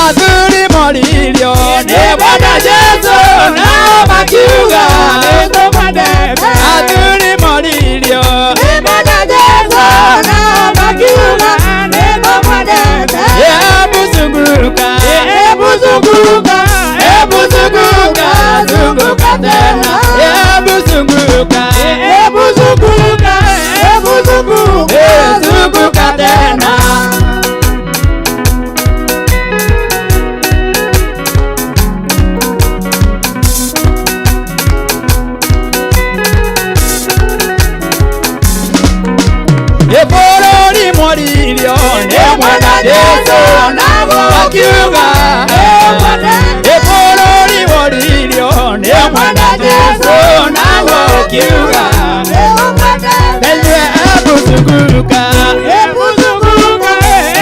Athuri moririo nĩ Bwana Jesũ na makiuga nĩtũmwendete. Athuri moririo Bwana Jesũ na makiuga nĩtũmwendete. Hebu zunguka, Hebu zunguka, hebu zunguka, zunguka tena. Hebu zunguka, Hebu zunguka, hebu zunguka, zunguka tena. Bũrũri moririo nĩ Bwana Jesũ na makiuga Bũrũri moririo nĩ Bwana Jesũ na makiuga Hebu zunguka, Hebu zunguka,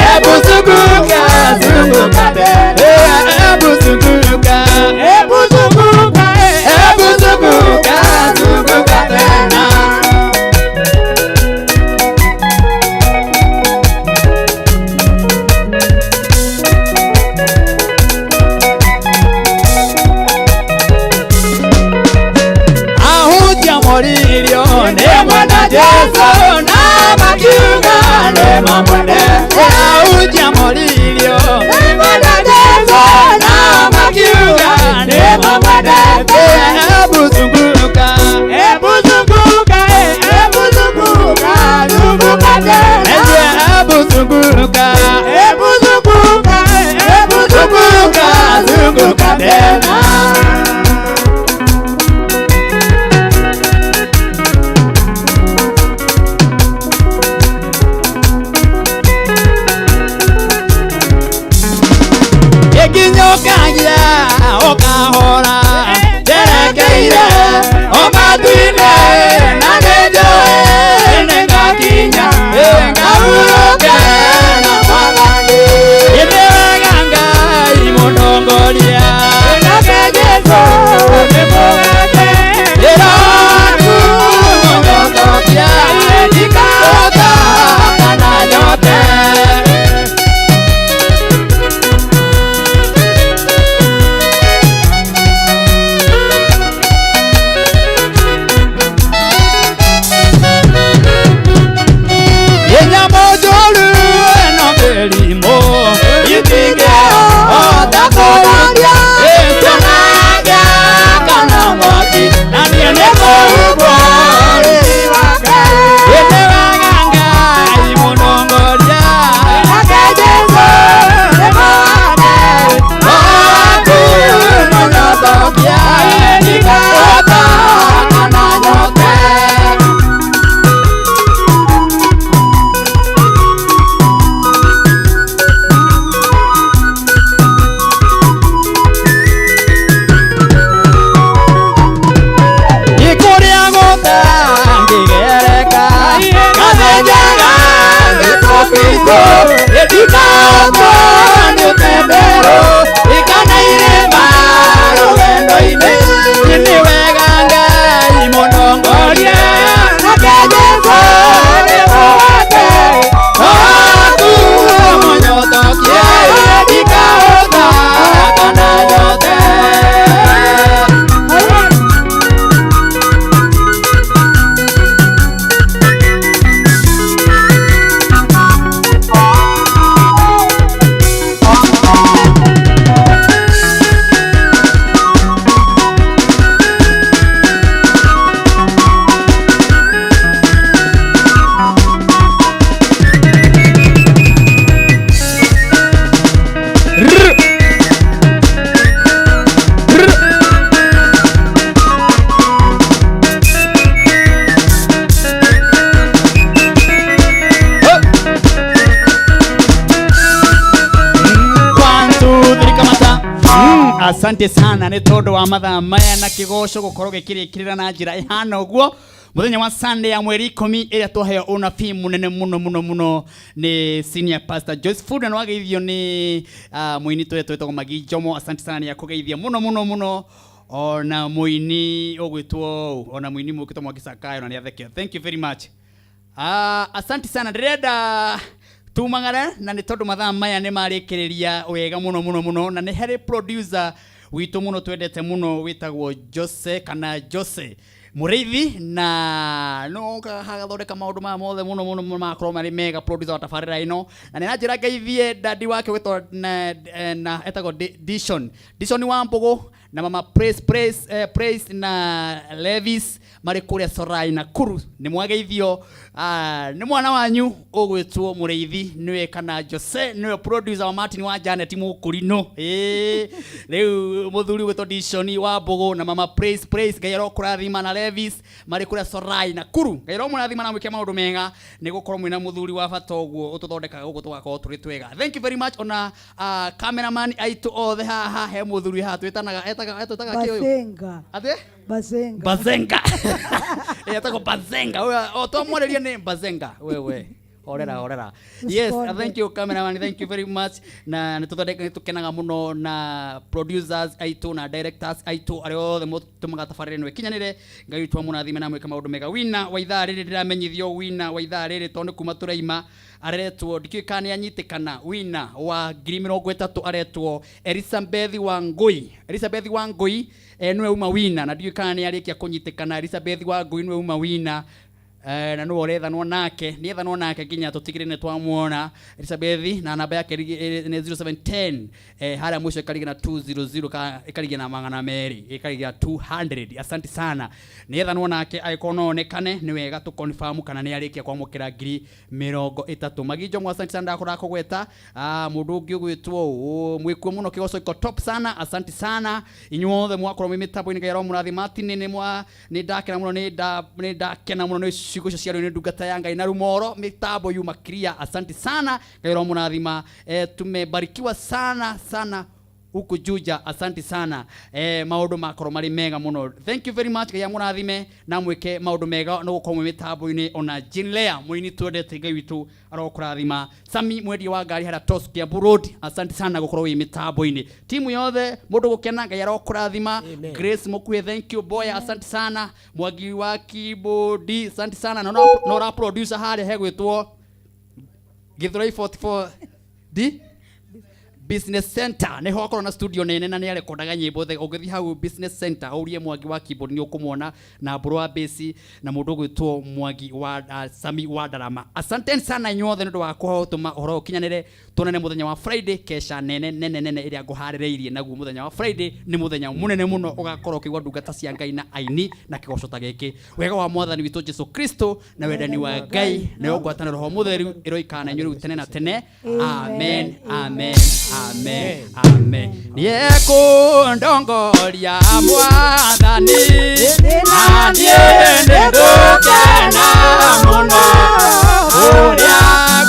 hebu zunguka, zunguka tena. Hebu zunguka, hebu zunguka, hebu zunguka, zunguka tena. Ahunjia moririo nĩ Bwana Jesũ na makiuga nĩ mamwendete. Ahunjia moririo Bwana Jesũ na makiuga nĩ mamwendete. Hebu zunguka, Hebu zunguka, hebu zunguka, zunguka tena. hebu zunguka, Hebu zunguka, hebu zunguka, zunguka tena. Ĩkinyũkagia ũkahora njerekeire o matu-inĩ na nĩnjũĩ nĩngakinya ngahurũke na Mwathani. Nĩ wega Ngai mũndongoria Nake Jesũ nĩ mũgate. Ĩraku mũnyotokia ndikahota kana nyote. Inyamũ njũru ĩno mĩrimũ itingĩhota kũhutia ĩtionaga kana mwaki na niĩ nĩngũhumbwo riri wake. Nĩ wega Ngai mũndongoria Nake Jesũ nĩ mũgate. Waku mũnyotokia ndikahota kana nyote. Ikũrĩa gũtangĩgereka Gathĩnjaga Jesũ Kristũ Ĩndikahotwo nĩ tembero Ikana irĩma rũgendo-inĩ Nĩ wega Ngai mũndongoria Nake Jesũ nĩ mũgate. Waku mũnyotokia Asante sana nĩ tondũ wa mathaa maya na kĩgoco gũkorwo gĩkĩrĩkĩrĩra na njĩra ĩhana ũguo mũthenya wa Sunday ya mweri 10 ĩrĩa twaheo ũnabii mũnene mũno mũno mũno nĩ senior pastor Joyce Food, na nĩwageithio nĩ mũini tũrĩa twĩtagwo Magi Njomo. Asante sana nĩ akũgeithia mũno mũno mũno, ona mũini ũgwĩtwo, ona mũini mũkĩtwo Mwangi Sakayo, na nĩ athekio. Thank you very much. Asante sana. Ndĩrenda tumagara na nĩ tondũ mathaa maya nĩ marĩkĩrĩria wega mũno mũno mũno, na nĩ harĩ producer witũ mũno twendete mũno wĩtagwo Jose kana Jose Mũrĩithi, na no hagathondeka maũndũ maya mothe mũno mũno mũno magakorwo marĩ mega, producer wa tabarĩra ĩno, na nĩ aranjĩra ngeithie dadi wake wĩtwo na etagwo Dishon Dishon wa Mbũgũ, na mama Praise Praise, Praise na Levis marĩ kũrĩa Sorai Nakuru. Nĩ mwageithio nĩ mwana wanyu ũgwĩtwo Mũrĩithi, nĩwe kana Jose, nĩwe producer wa Martin wa Janet Mũkũrinũ. Ĩĩ, rĩu mũthuri ũgwĩtwo Dishon wa Mbũgũ na mama Praise Praise, Ngai arokũrathima, na Levis marĩ kũrĩa Sorai Nakuru. Ngai aromũrathima na mwĩke maũndũ mega nĩ gũkorwo mwĩna mũthuri wa bata ũguo ũtũthondekaga gũkũ tũgakorwo tũrĩ twega. Thank you very much. Ona cameraman aitũ othe haha, he mũthuri haha twĩtanaga etaga etwĩtaga kĩ ũyũ? Basenga. Atĩ? Basenga. Bazenga. Etagwo Bazenga. O twamwarĩria nĩ Bazenga. Wewe horera horera. Yes. Usikonde. Thank you, cameraman, thank you very much. Na nĩ tũthondeka, nĩ tũkenaga mũno na producers aitũ na directors aitũ arĩa othe mũtũmaga tabarĩra ĩno ĩkinyanĩre. Ngai witũ amũrathime na mwĩke maũndũ mega. Wina wa ithaa rĩrĩ, ndĩramenyithio wina wa ithaa rĩrĩ tondũ nĩ kuma tũraima aretwo, ndikĩũĩ kana nĩ anyitĩkana, wina wa 30,000 aretwo Elizabeth Wangui. Elizabeth Wangui, nĩwe uma wina, na ndiũĩ kana nĩ arĩkia kũnyitĩkana. Elizabeth Wangui nĩwe uma wina, na nĩwe ũrethanwo nake, nĩethanwo nake nginya tũtigĩrĩre nĩ twamuona Elizabeth, na namba yake nĩ 0710, harĩa mũico ĩkarigia na 200 ka ĩkarigia na 200, ĩkarigia na 200. Asante sana. Nĩethanwo nake, angĩkorwo no onekane nĩ wega tũ confirm kana nĩ arĩkia kwamũkĩra 30,000. Maginjo mwa, asante sana, ndakũra kũgweta. Mũndũ ũngĩ ũgwĩtwo mwĩkuo mũno, kĩgoco iko top sana. Asante sana inyuothe mwakorwo mwĩ mĩtambo-inĩ. Ngai aromũrathima. Martin, nĩ mwa nĩ ndakena mũno, nĩ ndakena mũno nĩ ciugo icio ciario nĩ ndungata ya Ngai na rumoro mĩtambo yuma clear. Asante sana, Ngai aromũrathima. Tumebarikiwa sana sana huku Juja. Asante sana. Maũndũ makorwo marĩ mega mũno. Thank you very much. Ngai amũrathime na mwĩke maũndũ mega no gũkorwo mwĩ mĩtambo-inĩ. Ona Jean Lea mũini twendete, Ngai witũ arokũrathima. Sami mwendia wa ngari harĩa Tos Kiambu Road, asante sana gũkorwo wĩ mĩtambo-inĩ. Timu yothe mũndũ gũkena, Ngai arokũrathima. Grace Mukuhe, thank you. Boya, asante sana. Mwangi wa keyboard, asante sana. Na no ra producer harĩa hegwĩtwo Githurai 44 D Business Center, nĩho akorwo na studio nene na nĩ arekondaga nyĩmbo the. Ũngĩthiĩ hau Business Center ũrie Mwangi wa keyboard nĩ ũkũmuona, na mbũrũ wa bass, na mũndũ ũgwĩtwo Mwangi wa Sami wa Ndarama. Asanteni sana inyuothe nĩ ũndũ wa kũtũma ũhoro ũkinyanĩre. Tuonane mũthenya wa Friday, kesha nene nene nene ĩrĩa ngũharĩrĩirie naguo. Mũthenya wa Friday nĩ mũthenya mũnene mũno ũgakorwo ũkĩigua ndungata cia Ngai na aini na kĩgoco ta gĩkĩ. Wega wa mwathani witũ Jesu Kristo na wendani wa Ngai nayo ngwatanĩro Roho Mũtheru ĩroikara na inyuĩ rĩu tene na tene. Amen, amen, amen, amen. Nĩekũndongoria mwathani na niĩ nĩngũkena mũno ũrĩa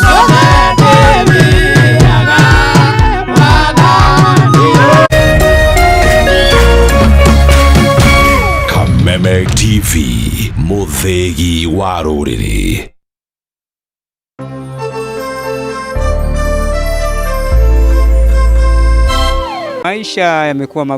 guothe ndĩthiaga mwathani. Kameme TV, mũthĩgi wa rũrĩrĩ. Maisha yamekuwa magumu.